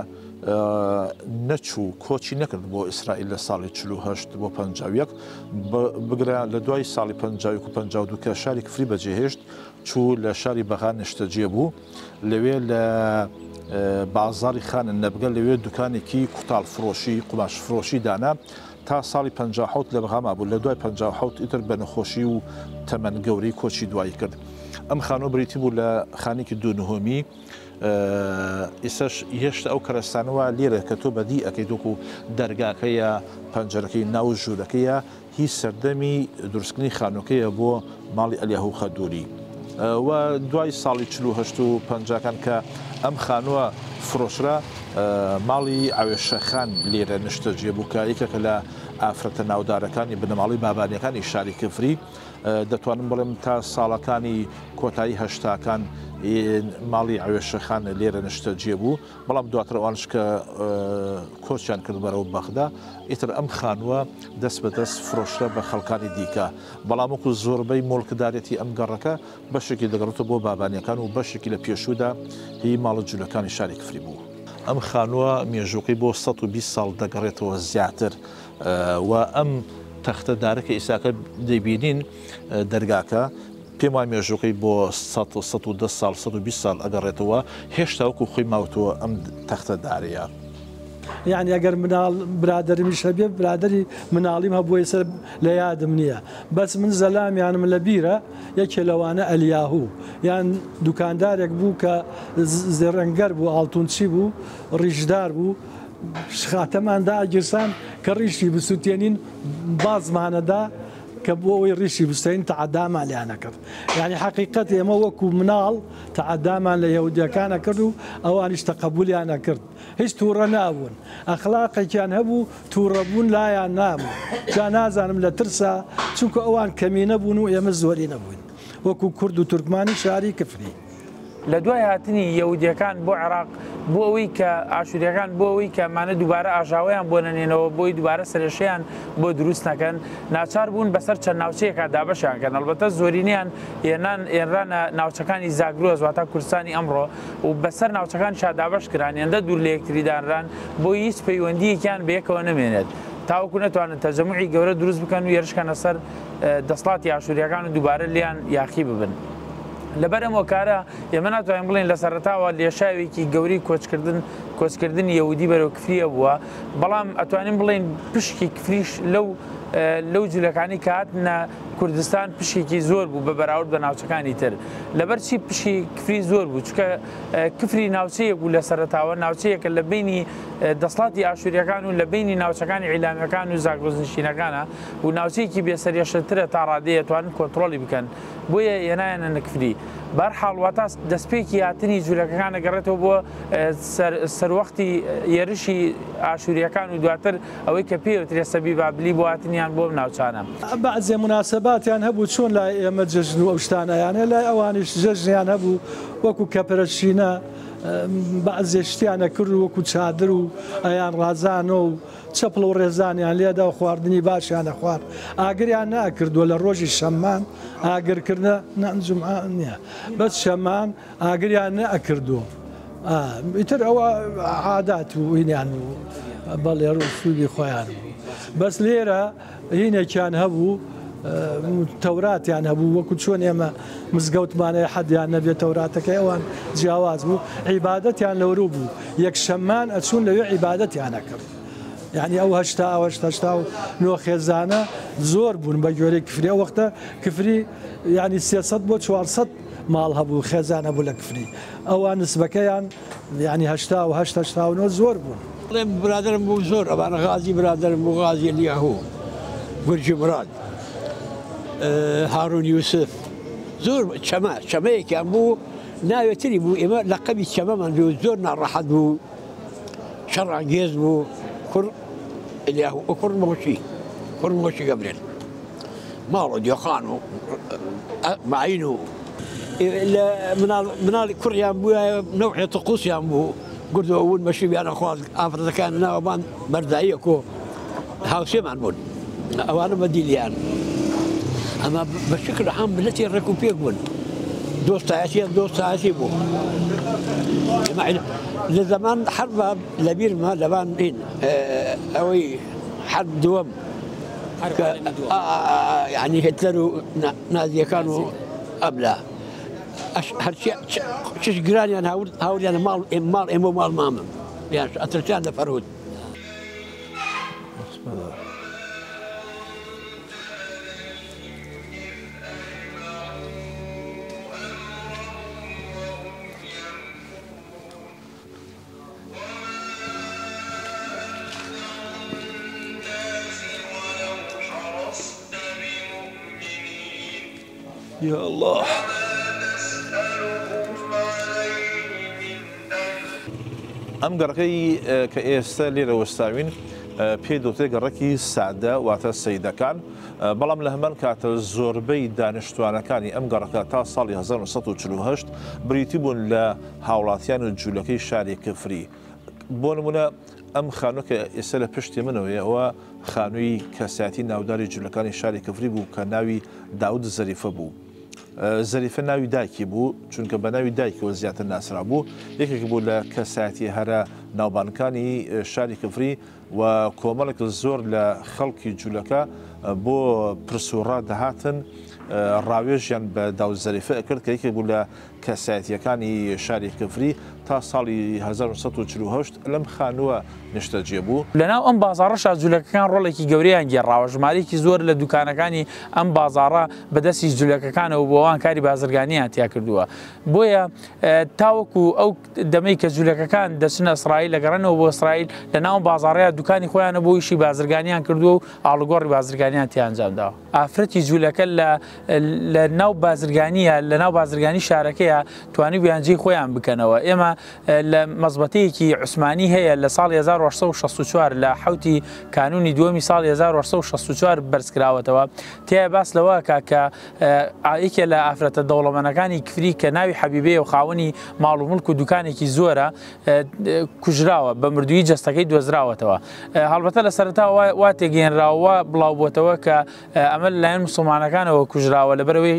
نەچوو کۆچی نەکرد بۆ ئیسرائیل لە ساڵی 48 بۆ 51 بگرە لە دوای ساڵی 51 و 52 کە شاری کفری بەجێهێشت چوو لە شاری بەغا نیشتەجێ بوو لەوێ لە بازاڕی خانە نەبگە لەوێ دوکانێکی کوتاڵ فرۆشی قوماش فرۆشی دانا تا ساڵی 57 لە بەغا مابوو لە دوای 57 ئیتر بە نەخۆشی و تەمەن گەورەی کۆچی دوایی کرد ئەم خانووە بریتی بوو لە خانێکی دوو نهۆمی ئیسەش هێشتا ئەو کەرەستانەوە لێرە کە تۆ بەدی ئەەکەیت وەکو دەرگاکەیە پەنجەرەکەی ناو ژوورەکەیە هی سەردەمی دروستکردنی خانووەکەیە بۆ ماڵی ئەلیاهو خەدوری و دوای ساڵی 48 و پەنجاکان کە ئەم خانووە فرۆشرا ماڵی عەوێشە خان لێرە نیشتەجێ بوو کە یەکێکە لە ئافرەتە ناودارەکانی بنەماڵەی بابانیەکانی شاری کفری، دەتوانم بڵێم تا ساڵەکانی کۆتایی هەشتاکان ماڵی عەوێشەخان لێرە نیشتەجێ بوو، بەڵام دواتر ئەوانش کە کۆچیان کرد بەرەو بەغدا، ئیتر ئەم خانووە دەست بە دەست فرۆشرا بە خەڵکانی دیکە، بەڵام وەکو زۆربەی موڵکدارێتی ئەم گەڕەکە بەشێکی دەگەڕێتەوە بۆ بابانیەکان و بەشێکی لە پێشوودا هی ماڵە جولەکانی شاری کفری بوو. ئەم خانووە مێژووکەی بۆ 120 ساڵ دەگەڕێتەوە زیاتر و ئەم تەختە دارە کە ئیساکە دەیبینین دەرگاکە پێم وایە مێژووکەی بۆ 100 110 ساڵ 120 ساڵ ئەگەڕێتەوە هێشتا وەکو خۆی ماوتەوە ئەم تەختە دارەیە. یەعنی ئەگەر مناڵ برادەرمیش هەبێ برادەری مناڵیم هەبووە ئێستا لە یادم نییە بەس من زەلامیانم لە بیرە یەکێ لەوانە ئەلیاهو یان دوکاندارێک بوو کە زێڕەنگەر بوو ئاڵتونچی بوو ڕیشدار بوو شخاتەمان داگیرسان کە ڕیشی بسووتێنین بازمانەدا کە بۆ ئەوەی ڕیشی بسوتێنین تەعەدامان لێیان ئەکرد یانی حەقیقەت ئێمە وەکو مناڵ تەعەدامان لە یەهودیەکان ئەکرد و ئەوانیش تەقەبولیان ئەکرد هیچ توڕە نابوون ئەخلاقێکیان هەبوو توڕەبوون لایان نابوو جا نازانم لە ترسا چونکە ئەوان کەمینە بوون و ئێمە زۆرینە بووین وەکو کورد و تورکمانی شاری کفری. لە دوای هاتنی یەهودیەکان بۆ عێراق بۆ ئەوەی کە ئاشوریەکان بۆ ئەوەی کە ئەمانە دووبارە ئاژاوەیان بۆ نەنێنەوە بۆی دووبارە سەرێشەیان بۆ دروست نەکەن ناچار بوون بەسەر چەند ناوچەیەکا دابەشیان کەن ئەڵبەتە زۆرینەیان هێنان هێنرانە ناوچەکانی زاگرۆس واتا کوردستانی ئەمڕۆ و بەسەر ناوچەکانیشا دابەش کران هێندە دوور لە یەکتری دانران بۆی هیچ پەیوەندییەکیان بەیەکەوە نەمێنێت تاوەکو نەتوانن تەجەموعی گەورە دروست بکەن و هێرش کەنە سەر دەسڵاتی ئاشوریەکان و دووبارە لێیان یاخی ببن. لەبەر ئەم هۆکارە ئێمە ناتوانین بڵێین لە سەرەتاوە لێشاوێکی گەورەی کۆچکردن کۆچکردنی یەهودی بەرەو کفری هەبووە، بەڵام ئەتوانین بڵێین پشکی کفریش لەو لەو جولەکانی کە هاتنە کوردستان پشکێکی زۆر بوو بە بەراورد بە ناوچەکانی تر. لەبەر چی پشکی کفری زۆر بوو؟ چونکە کفری ناوچەیەک بوو لە سەرەتاوە، ناوچەیەکە لە بەینی دەسڵاتی ئاشوریەکان و لە بەینی ناوچەکانی عیلامیەکان و زاگرۆسنشینەکانە و ناوچەیەکی بێسەرێشەترە تا ڕادەیە توانن کۆنتڕۆڵی بکەن. بۆیە هێنایانە نکفری. بەهەرحاڵ واتا دەستپێکی هاتنی جولەکەکان ئەگەڕێتەوە بۆ سەروەختی هێرشی ئاشوریەکان و دواتر ئەوەی کە پێی وترێ سەبی بابلی بۆ هاتنیان بۆ ئەم ناوچانە. بەعزێ موناسەباتیان هەبوو چۆن لای ئێمە جەژن و ئەو شتانە یانە لای ئەوانیش جەژنیان هەبوو وەکو کەپرەشینە بەعزێ شتیان ئەکرد و وەکو چادر و ئەیان ڕازانۆ و چەپڵ و ڕێزانیان لێدا و خواردنی باشیان ئەخوارد ئاگریان نەئەکردووە لە ڕۆژی شەممان ئاگرکردنە نا جومعە نییە بەس شەممان ئاگریان نەئەکردووە ئیتر ئەوە عادات و هینیان بوو بەڵێ ڕسوبی خۆیان بوو بەس لێرە هینێکیان هەبوو تەوراتیان هەبوو وەکو چۆن ئێمە مزگەوتمان هەیە حەدیان نەبێت تەوراتەکەی ئەوان جیاواز بوو عیبادەتیان لەورو بوو یەکشەممان ئەچوون لەوێ عیبادەتیان ئەکرد یعنی ئەو هەشتا ئەو هەشت 89 خێزانە زۆر بوون بە گوێرەی کفری ئەو وەختە کفری یعنی 300 بۆ 400 ماڵ هەبوو خێزان هەبوو لە کفری ئەوان نسبەکەیان یعنی 88 89 زۆر بوون. بەڵێ برادەرم بوو زۆر ئەوانە غازی برادەرم بوو غازی الیاهو گورجی مراد هارون یوسف زۆر چەمە چەمەیەکیان بوو ناوێتری بوو ئێمە لەقەبی چەمەمان بوو زۆر ناڕەحەت بوو شەڕانگێز بوو کوڕ الیاهو کوڕ مۆشی کوڕ مۆشی گەبرێل ماڵ و دێخان و ماین و لە مناڵی کوڕیان بووایە نەوعێ طقوسیان بوو گردەوە بوون مەشروبیان ئەخوارد ئافرەتەکان ناوەبان بەرزاییە کۆ هاوسێمان بوون ئەوانە بە دیلیان ئەمە بە شکل عام ملەتی ڕێک و پێک بوون دۆستایەتیان دۆستایەتی بوو لە زەمان حەربا لەبیرمە لەبان ئەوەی حەرب دووەم یعنی هێتلەر و نازیەکان و ئەملا هەرچی چش گرانیان هاورد هاوریانە ماڵ ماڵ ئێمە و ماڵ مامم یان ئەترسیان لە فەرهود. یا اللە. ئەم گەڕەکەی کە ئێستا لێرە وەستاوین پێی دەوترێت گەڕەکی سادە واتە سەیدەکان، بەڵام لە هەمان کاتە زۆربەی دانیشتوانەکانی ئەم گەڕەکە تا ساڵی 1948 بریتی بوون لە هاوڵاتیان و جوولەکەی شاری کفری. بۆ نمونە ئەم خانووە کە ئێستا لە پشتی منەوەیە ئەوە خانووی کەسایەتی ناوداری جولەکانی شاری کفری بوو کە ناوی داود زەریفە بوو. زەریفە ناوی دایکی بوو، چونکە بە ناوی دایکەوە زیاتر ناسرا بوو، یەکێک بوو لە کەسایەتی هەرە ناوبانگەکانی شاری کفری و کۆمەڵێک زۆر لە خەڵکی جولەکە بۆ پرس و ڕا دەهاتن ڕاوێژیان بە داود زەریفە ئەکرد کە یەکێک بوو لە کەسایەتییەکانی شاری کفری تا ساڵی 1948 لەم خانووە نیشتەجێ بوو. لەناو ئەم بازاڕەشا جولەکەکان ڕۆڵێکی گەورەیان گێڕاوە، ژمارەیەکی زۆر لە دوکانەکانی ئەم بازاڕە بە دەستی جولەکەکانەوە بووە، ئەوان کاری بازرگانییان تیا کردووە. بۆیە تاوەکو ئەو دەمەی کە جولەکەکان دەچنە ئیسرائیل، دەگەڕێنەوە بۆ ئیسرائیل، لەناو ئەم بازاڕەیا دوکانی خۆیان هەبووە و ئیشی بازرگانییان کردووە و ئاڵوگۆڕی بازرگانییان تیا ئەنجام داوە. ئافرەتی جولەکە لە لە ناو بازرگانیە لە ناو بازرگانی شارەکەیە توانیبوویان جێی خۆیان بکەنەوە. ئێمە لە مەزبەتەیەکی عوسمانی هەیە لە ساڵی 1864 لە حوتی کانونی دووەمی ساڵی 1864 بەرزکراوەتەوە، تیایا باس لەوە ئەکا کە یەکێ لە ئافرەتە دەوڵەمەنەکانی کفری کە ناوی حەبیبەیە و خاوەنی ماڵ و مڵک و دوکانێکی زۆرە کوژراوە، بە مردوویی جەستەکەی دۆزراوەتەوە. هەڵبەتە لە سەرەتا وا تێگەیەنراوە وا بڵاو بۆتەوە کە ئەمە لەلایەن موسڵمانەکانەوە کوژراوە، لەبەرئەوەی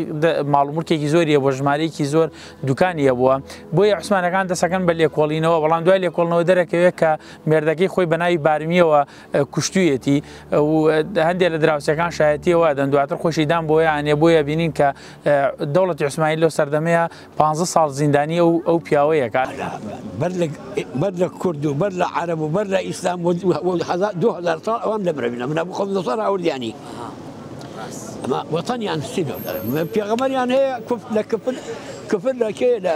ماڵ و مڵکێکی زۆری هەبووە، ژمارەیەکی زۆر دوکانی هەبووە، بۆیە عوسمانەکان دەسەکەن بە لێکۆڵینەوە، بەڵام دوای لێکۆڵنەوە دەرەکەوێت کە مێردەکەی خۆی بە ناوی بارمیەوە کوشتوویەتی و هەندێک لە دراوسێکان شایەتیەوە دەن، دواتر خۆشی دان بۆیە ئەنێ، بۆیە بینین کە دەوڵەتی عوسمانی لەو سەردەمەیە 15 ساڵ زیندانی ئەو ئەو پیاوەیە کات. بەر لە کورد و بەر لە عەرەب و بەر لە ئیسلام و 2000 ساڵ ئەوان لە برەوینە من ئەبوو خۆم نەسارا ئاوردیانی ئەمە وەتەنیان سینە پێغەمبەریان هەیە لە کفر کفر لە کێ لە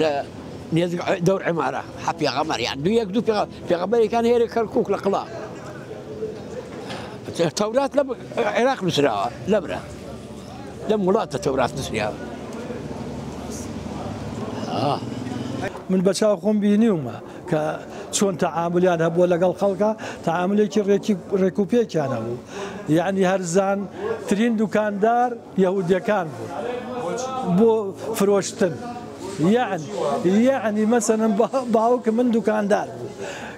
لە نێزیک دەور عمارە حە پێغەمبەریان دوو یەک دوو پێغەمبەرێکان هەیە لە کەرکووک لە قڵا تەورات لە عێراق نووسراوە لەبرە لەم وڵاتە تەورات نووسراوە. من بە چاو خۆم بینیومە کە چۆن تەعامولیان هەبووە لەگەڵ خەڵکا، تەعامولێکی ڕێکی ڕێک و پێکیان هەبوو. یەعنی هەرزان ترین دوکاندار یەهودیەکان بوون بۆ فرۆشتن. یەعنی یەعنی مەسەلەن باوکم من دوکاندار بوو.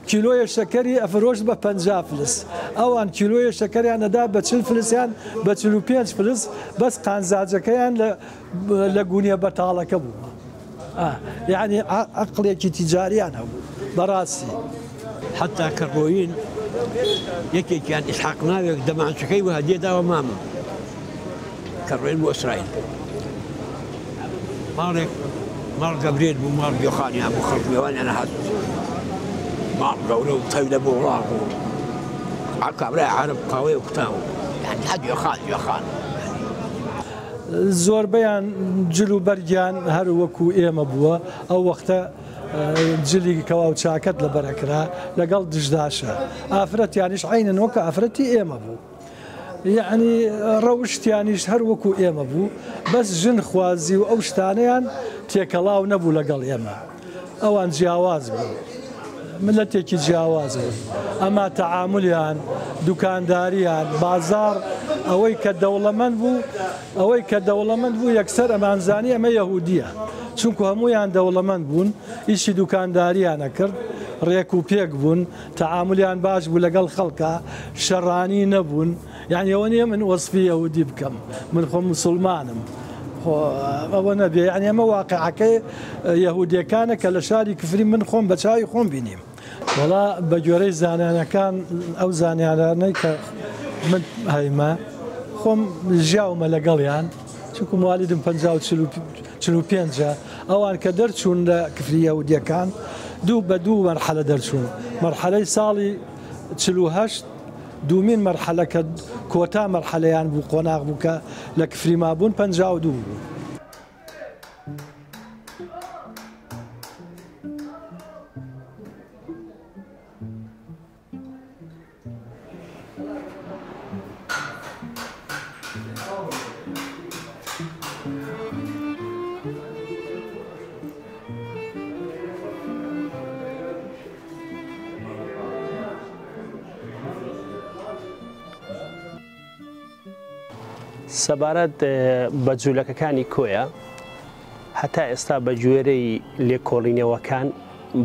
کیلۆیە شەکەری ئەفرۆشت بە 50 فلس. ئەوان کیلۆیە شەکەریان ئەدا بە 40 فلسیان بە 45 فلس بەس قانزاجەکەیان لە لە گونیە بەتاڵەکە بوو. یەعنی عەقڵێکی تیجاریان هەبوو بەڕاستی. حەتا کە ڕۆیین یەکێکیان ئیسحاق ناوێک دەمانچەکەی وە هەدیە داوە مامم کە ڕۆین بۆ ئیسرائیل ماڵێک ماڵ گەبرێت بوو ماڵ گوێخانیان بوو خەڵک میوانیان هات ماڵ گەورە و تەویلە بۆ وڵاغ و کابرای عەرەب قاوەی و کوتاو یانی هە گوێخان گوێخان. زۆربەیان جل و بەرگیان هەر وەکو ئێمە بووە، ئەو وەختە جلی کەواو چاکەت لەبەر ئەکرا لەگەڵ دشداشە، ئافرەتیانیش عەینەن وەکو ئافرەتی ئێمە بوو، یەعنی ڕەوشتیانیش هەر وەکو ئێمە بوو، بەس ژن خوازی و ئەو شتانەیان تێکەڵاو نەبوو لەگەڵ ئێمە. ئەوان جیاواز بوون ملەتێکی جیاواز بوون ئەما تەعامولیان دوکانداریان بازاڕ ئەوەی کە دەوڵەمەند بوو ئەوەی کە دەوڵەمەند بوو یەکسەر ئەمانزانی ئەمە یەهودیە چونکو هەمویان دەوڵەمەند بوون ئیشی دوکانداریان ئەکرد ڕێک و پێک بوون تەعامولیان باش بوو لەگەڵ خەڵکا شەڕانی نەبوون یانی ئەوە نیە من وەسفی یەهودی بکەم من خۆم موسڵمانم خۆ ئەوە نەبێ یانی ئەمە واقعەکەی یەهودیەکانە کە لە شاری کفری من خۆم بە چاوی خۆم بینیم. وەڵا بە گوێرەی زانیانەکان ئەو زانیارانەی کە من هەیمە خۆم ژیاومە لەگەڵیان چونکو موالیدم پەنجا و چل و پێنجە ئەوان کە دەرچوون لە کفری یەهودیەکان دوو بە دوو مەرحەلە دەرچوون مەرحەلەی ساڵی 48 دوومین مەرحەلە کە کۆتا مەرحەلەیان بوو قۆناغ بوو کە لە کفری مابوون 52 بوو. سەبارەت بە جوولەکەکانی کۆیە، هەتا ئێستا بە گوێرەی لێکۆڵینەوەکان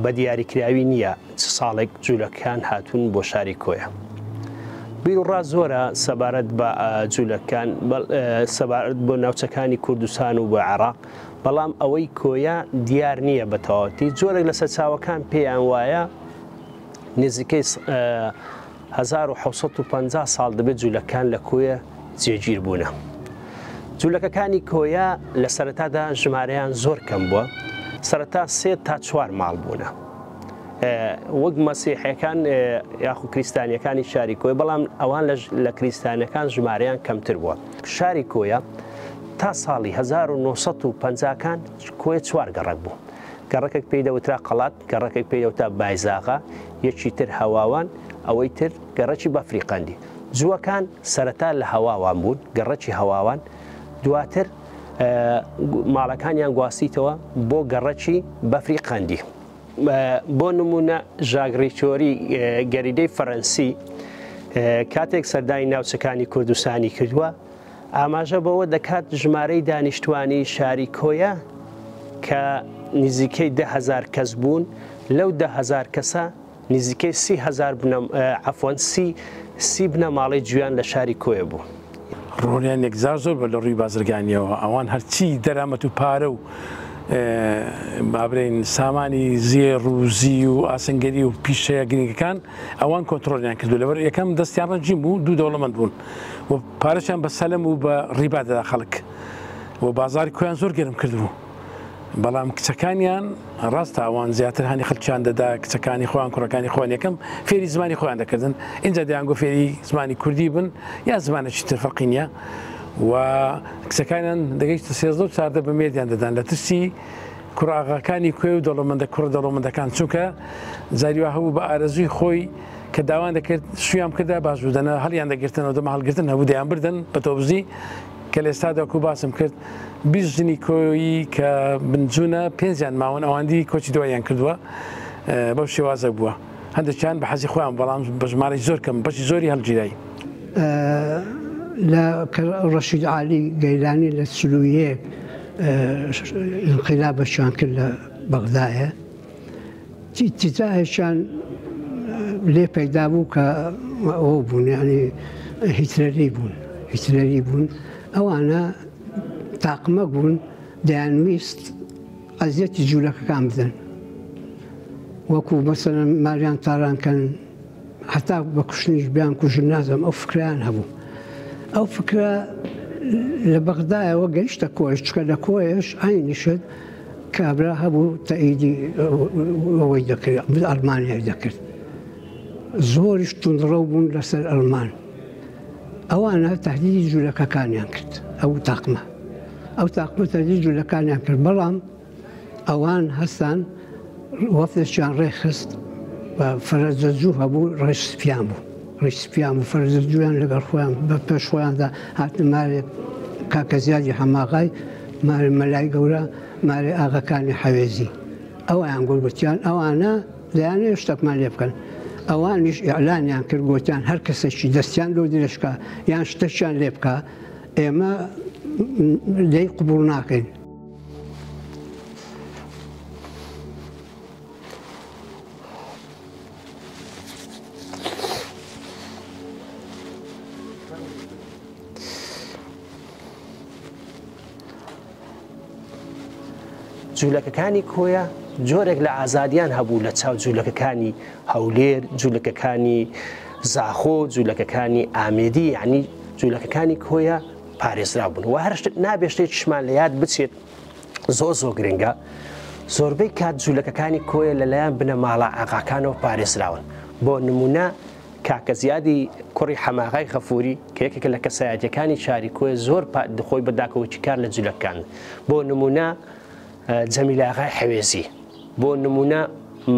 بە دیاریکراوی نییە چ ساڵێک جوولەکان هاتوون بۆ شاری کۆیە. بیروڕا زۆرە سەبارەت بە جوولەکان سەبارەت بۆ ناوچەکانی کوردستان و بۆ عێراق، بەڵام ئەوەی کۆیە دیار نییە بە تەواوەتی. جۆرێک لە سەرچاوەکان پێیان وایە نزیکەی 1750 ساڵ دەبێت جوولەکان لە کۆیە جێگیر بوونە. جوولەکەکانی کۆیە لە سەرەتادا ژمارەیان زۆر کەم بووە، سەرەتا سێ تا چوار ماڵ بوونە. وەک مەسیحەکان یاخو کریستانیەکانی شاری کۆیە، بەڵام ئەوان لە کریستانەکان ژمارەیان کەمتر بووە. شاری کۆیە تا ساڵی 1950 کان کۆیە چوار گەڕەک بوو. گەڕەکێک پێی دەوترا قەڵات، گەڕەکێک پێی دەوترا بایزاغا، یەکی تر هەواوان، ئەوەی تر گەڕەکی بەفری قەندی. جووەکان سەرەتا لە هەواوان بوون، گەڕەکی هەواوان، دواتر ماڵەکانیان گواستیتەوە بۆ گەڕەکی بەفری قەندی. بۆ نموونە ژاک ڕیچۆری گەریدەی فەرەنسی کاتێک سەردانی ناوچەکانی کوردستانی کردووە، ئاماژە بەوە دەکات ژمارەی دانیشتوانی شاری کۆیە کە نزیکەی 10,000 کەس بوون، لەو 10,000 کەسە نزیکەی 30,000 عەفوەن سی بنەماڵەی جویان لە شاری کۆیە بوو. ڕۆڵیان یەکجار زۆر بە لە ڕووی بازرگانیەوە ئەوان هەرچی دەرامەت و پارە و بابرین سامانی زێڕ و زیو و ئاسنگەری و پیشەیە گرنگەکان ئەوان کۆنترۆلیان کردو لەبەر یەکەم دەستیان ڕەنگین بوو دوو دەوڵەمەند بوون و پارەشیان بە سەلەم و بە ڕیبا دەدا خەڵک و بازاری کۆیان زۆر گەرم کردبوو بەڵام کچەکانیان ڕاستە ئەوان زیاتر هانی خەڵکیان دەدا کچەکانی خۆیان کوڕەکانی خۆیان یەکەم فێری زمانی خۆیان دەکردن اینجا دەیانگۆ فێری زمانی کوردی بن یا زمانێکی تر فەرقی نییە و کچەکانیان دەگەیشتە سێزدە و چاردە بە مێردیان دەدان لە ترسی کوڕ ئاغاکانی کوێ و دەوڵەمەندە کوڕە دەوڵەمەندەکان چونکە جاری وا هەبوو بە ئارەزووی خۆی کە داوان دەکرد شویان بکردا باش بوو دەنا هەڵیان دەگرتنەوە دەمە هەڵگرتن هەبوو دەیان بردن بە تۆبزی کە لە ئێستادا وەکو باسم کرد 20 ژنی کۆیی کە بنجونە پێنجیان ماون ئەواندی کۆچی دواییان کردووە بەو شێوازە بووە هەندێکیان بە حەزی خۆیان بەڵام بە ژمارەی زۆر کەم بەشی زۆری هەڵگیرای. لە کە ڕەشید عالی گەیلانی لە 41 ئینقیلابەکیان کرد لە بەغدایە تیتاهێکیان لێ پەیدا بوو کە ئەوە بوون یعنی هیتلەری بوون هیتلەری بوون ئەوانە تاقمە بوون دەیانویست ئەزیەتی جوولەکەکان بدەن وەکو مەسەلەن ماریان تاران کەن هەتا بە کوشتنیش بیان کوژن نازم ئەو فکریان هەبوو ئەو فکرە لە بەغدایەوە گەیشتە کۆیش چکە لە کۆیش عینیشت کابرا هەبوو تەئیدی ئەوەی دەکرد ئەڵمانیای دەکرد زۆریش توندڕەو بوون لەسەر ئەڵمان ئەوانە تهدیدی جوولەکەکانیان کرد ئەو تاقمە ئەو تاقمە تهدیدی جوولەکانیان کرد بەڵام ئەوان هەستان وەفدێکیان ڕێکخست و فەرەجەجوو هەبوو ڕێش سپیان بوو ڕیش سپیان بوو فەرەجەجوویان لەگەڵ خۆیان بە پێش خۆیاندا هاتن مارێ کاکە زیادی حەماغای مارێ مەلای گەورە مارێ ئاغەکانی حەوێزی ئەویان گوت گوتیان ئەوانە دەیانەوێت شتێکمان لێ بکەن ئەوانیش ئیعلانیان کرد گوتیان هەر کەسێکی دەستیان لۆ درێژکا یان شتێکیان لێ بکا ئێمە لێی قبوڵ ناکەین. جولەکەکانی کۆیە جۆرێک لە ئازادیان هەبوو لە چاو جولەکەکانی هەولێر، جولەکەکانی زاخۆ، جولەکەکانی ئامێدی، یعنی جولەکەکانی کۆیە پارێزراو بوون و هەر نابێ شتێکیشمان لە یاد بچێت زۆر زۆر گرنگە زۆربەی کات جوولەکەکانی کۆیە لەلایەن بنەماڵە ئاغاکانەوە پارێزراون بۆ نمونە کاکە زیادی کوڕی حەماغای غەفوری کە یەکێکە لە کەسایەتیەکانی شاری کۆیە زۆر خۆی بە داکۆکیکار لە جولەکان بۆ نمونە جەمیلاغای حەوێزی بۆ نمونە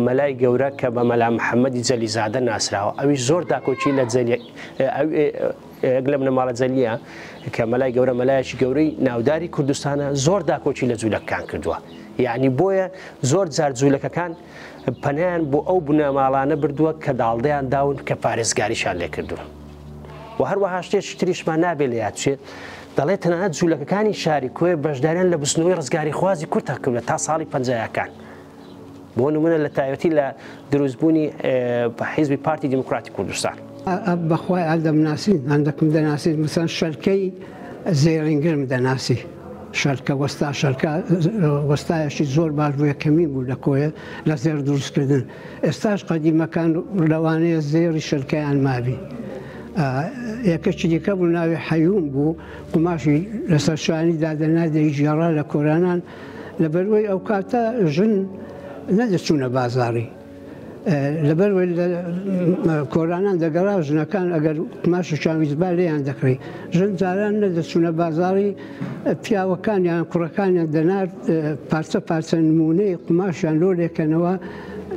مەلای گەورە کە بە مەلا محەممەدی جەلیزادە ناسراوە ئەوی زۆر داکۆکی لە جەلی یەک لە بنەماڵە جەلیە کە مەلای گەورە مەلایەکی گەورەی ناوداری کوردستانە زۆر داکۆکی لە جوولەکان کردووە یعنی بۆیە زۆر جار جوولەکەکان پەنایان بۆ ئەو بنەماڵانە بردووە کە داڵدەیان داون کە پارێزگاریشان لێکردوون و هەروەها شتێکی تریشمان نابێت لە یاد بچێت. دەڵێت تەنانەت جوولەکەکانی شاری کۆیە بەشداریان لە بزوتنەوەی ڕزگاریخوازی کورد کردوە تا ساڵی پەنجایەکان. بۆ نمونە لە تایبەتی لە دروستبوونی حیزبی پارتی دیموکراتی کوردستان. بەخوای ئەر دەمناسی هەندەکم دەناسی مەسەن شەلکەی زێڕینگرم دەناسی شەلکە وەستا شەلکە وەستایەکی زۆر باش بوو یەکەمین بوو لە کۆیە لە زێڕ دروستکردن ئێستاش قەدیمەکان لەوانەیە زێڕی شەلکەیان مابی یەکەکی دیکە بوو ناوی حەیوم بوو قوماشی لەسەر شانی دادەنا دەیگێڕا لە کۆرانان لەبەروەی ئەوکاتە ژن نەدەچوونە بازاڕی لەبەروەی لە کۆرانان دەگەڕا ژنەکان ئەگەر قوماشێکیان ویستبا لێیان دەکڕی ژن جاران نەدەچوونە بازاڕی پیاوەکانیان کوڕەکانیان دەنارد پارچە پارچە نمونەی قوماشیان لۆ لێکەنەوە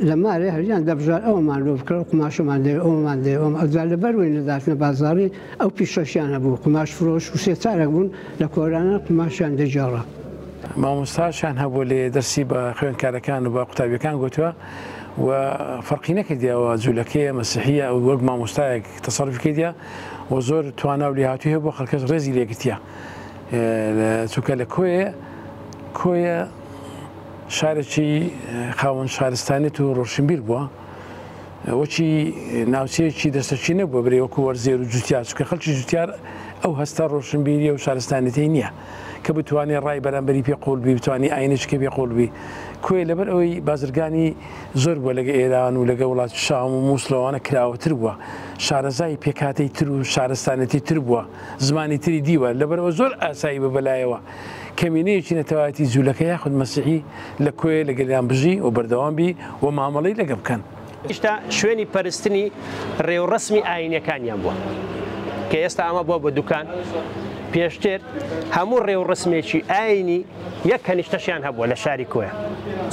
لە مارێ هەریان دەبژار ئەومان لۆ بکڕ قوماشەمان دەوێ ئەومان دەوێ ئەوم ئەوجا لەبەروەی نەداتنە بازاڕی ئەو پیشەشیان هەبوو قوماش فرۆش و سێ چارەک بوون لە کۆرانان قوماشیان دەگێڕا. مامۆستاشیان هەبووە لێ دەرسی بە خوێندکارەکان و بە قوتابیەکان گوتووە و فەرقی نەکردیە ئەوە جولەکەیە مەسیحیە ئەو وەک مامۆستایەک تەسەروفی کردیە و زۆر توانا و لێهاتووی هەبووە خەڵکەش ڕێزی لێگرتیە چونکە لە کۆیە کۆیە شارێکی خاوەن شارستانێت و ڕۆشنبیر بووە وەکی ناوچەیەکی دەستەکی نەبووە برێ وەکو وەرزێر و جوتیار چونکە خەڵکی جوتیار ئەو هەستە ڕۆشنبیریە و شارستانێتی نییە کە بتوانێ ڕای بەرامبەری پێ قوڵ بی بتوانی ئاینێکی پێ قوڵ بی کۆیە لەبەر ئەوەی بازرگانی زۆر بووە لەگە ئێران و لەگە وڵاتی شام و موسڵەوانە کراوەتر بووە شارەزای پێکهاتەی تر و شارستانێتی تر بووە زمانی تری دیوە لەبەرەوە زۆر ئاسایی بە بەلایەوە کەمینەیەکی نەتەوایەتی جوولەکە یاخود مەسیحی لە کۆیە لەگەلیان بژی و بەردەوام بی و مامەڵەی لەگە بکەن. هیشتا شوێنی پەرستنی ڕێوڕەسمی ئایینیەکانیان بووە کە ئێستا ئەمە بووە بە دوکان، پێشتر هەموو ڕێوڕەسمێکی ئایینی یەک کەنیشتەشیان هەبووە لە شاری کۆیە،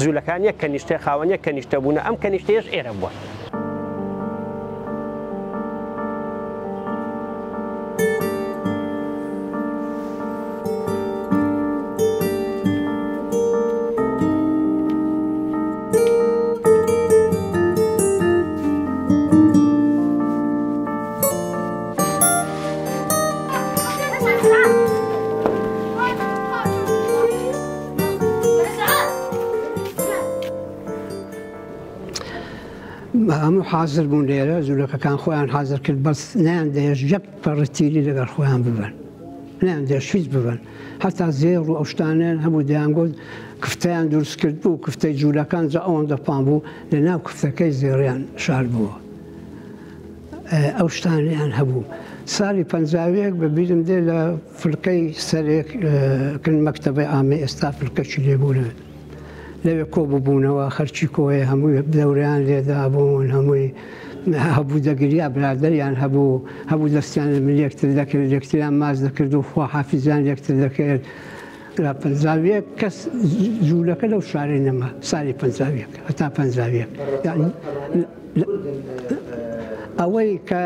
جوولەکان یەک کەنیشتە خاوەن یەک کەنیشتە بوونە، ئەم کەنیشتەیەش ئێرە بووە. هەموو حازر بوون لێرە جوولەکەکان خۆیان حازر کرد بەس نیان دەهێشت یەک پەڕتیری لەگەڵ خۆیان ببەن نیان دەهێشت هیچ ببەن هەتا زێڕ و ئەو شتانەیان هەبوو دەیانگوت کفتەیان دروست کرد بوو کفتەی جوولەکان جا ئەوەندە پان بوو لە ناو کفتەکەی زێڕیان شاردبووە ئەو شتانەیان هەبوو ساڵی پەنجاویەک بە بیرم دێ لە فلکەی سەرێک کن مەکتەبەی ئامێ ئێستا فلکەکی لێ بوو لەوێ لەوێ کۆ ببوونەوە خەرکی کۆیە هەمووی دەوریان لێدابوون هەمووی هەبوو دەگریا برادەریان هەبوو هەبوو دەستیان لە مل یەکتر دەکرد یەکتریان ماچ دەکرد و خواحافیزیان لێکتر دەکرد لە 51 کەس جوولەکە لەو شارەی نەما سالی 51 هەتا 51 یعنی ئەوەی کە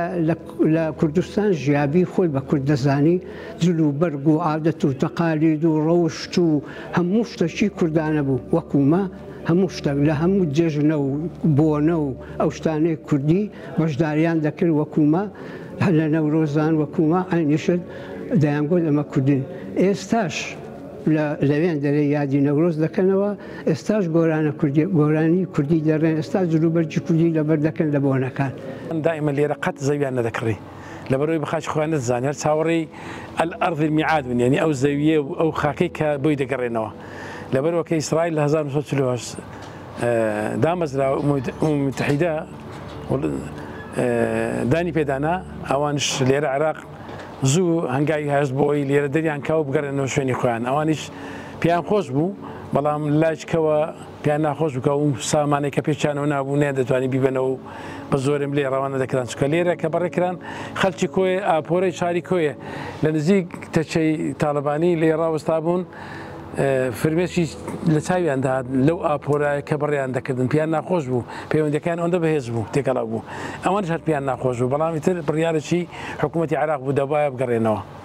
لە کوردستان ژیابی خۆی بە کورد دەزانی جل و بەرگ و عادەت و تەقالید و ڕەوشت و هەموو شتەکی کوردانە بوو وەکومە هەموو شتەک لە هەموو جێژنە و بۆنە و ئەو شتانەی کوردی بەشداریان دەکرد وەکومە لە نەورۆزان وەکومە عەینیشت دەیانگوت ئەمە کوردین ئێستاش لە لەوێن دەرێ یادی نەورۆز دەکەنەوە ئێستاش گۆرانە کوردی گۆرانی کوردی دەڕێن ئێستا جلوبەرگی کوردی لەبەر دەکەن لە بۆنەکان. دائیمەن لێرە قەت زەویان نەدەکڕی لەبەرئەوەی بە خاکی خۆیان نەدەزانی هەر چاوەڕێی الارض المیعاد بوون یانی ئەو زەوییە و ئەو خاکەی کە بۆی دەگەڕێنەوە لەبەرئەوە کە ئیسرائیل لە 1948 دامەزرا ئومم متحیدە دانی پێدانا ئەوانش لێرە عێراق زوو هەنگاوی هەست بۆ ئەوی لێرە دەریان کا و بگەڕێنەوە شوێنی خۆیان ئەوانیش پێیان خۆش بوو بەڵام لاچکەوە پێیان ناخۆش بوو کە ئەو سامانەی کە پێچیانەوە نابوو نەیاندەتوانی بیبەنەوە و بە زۆرم لێ ڕەوانە دەکران چونکە لێرە کە بەڕێکران خەلکی کۆیە ئاپۆرەی شاری کۆیە لە نزیک تەچەی تاڵەبانی لێ ڕاوەستا بوون فرمێسکی لە چاویان دەهات لەو ئاپۆرایە کە بەڕێیان دەکردن پێیان ناخۆش بوو پەیوەندەکان ئەوەندە بەهێز بوو تێکەڵاو بوو ئەوانش هەر پێیان ناخۆش بوو بەڵام ئیتر بڕیارێکی حکوومەتی عێراق بوو دەبایە بگەڕێنەوە.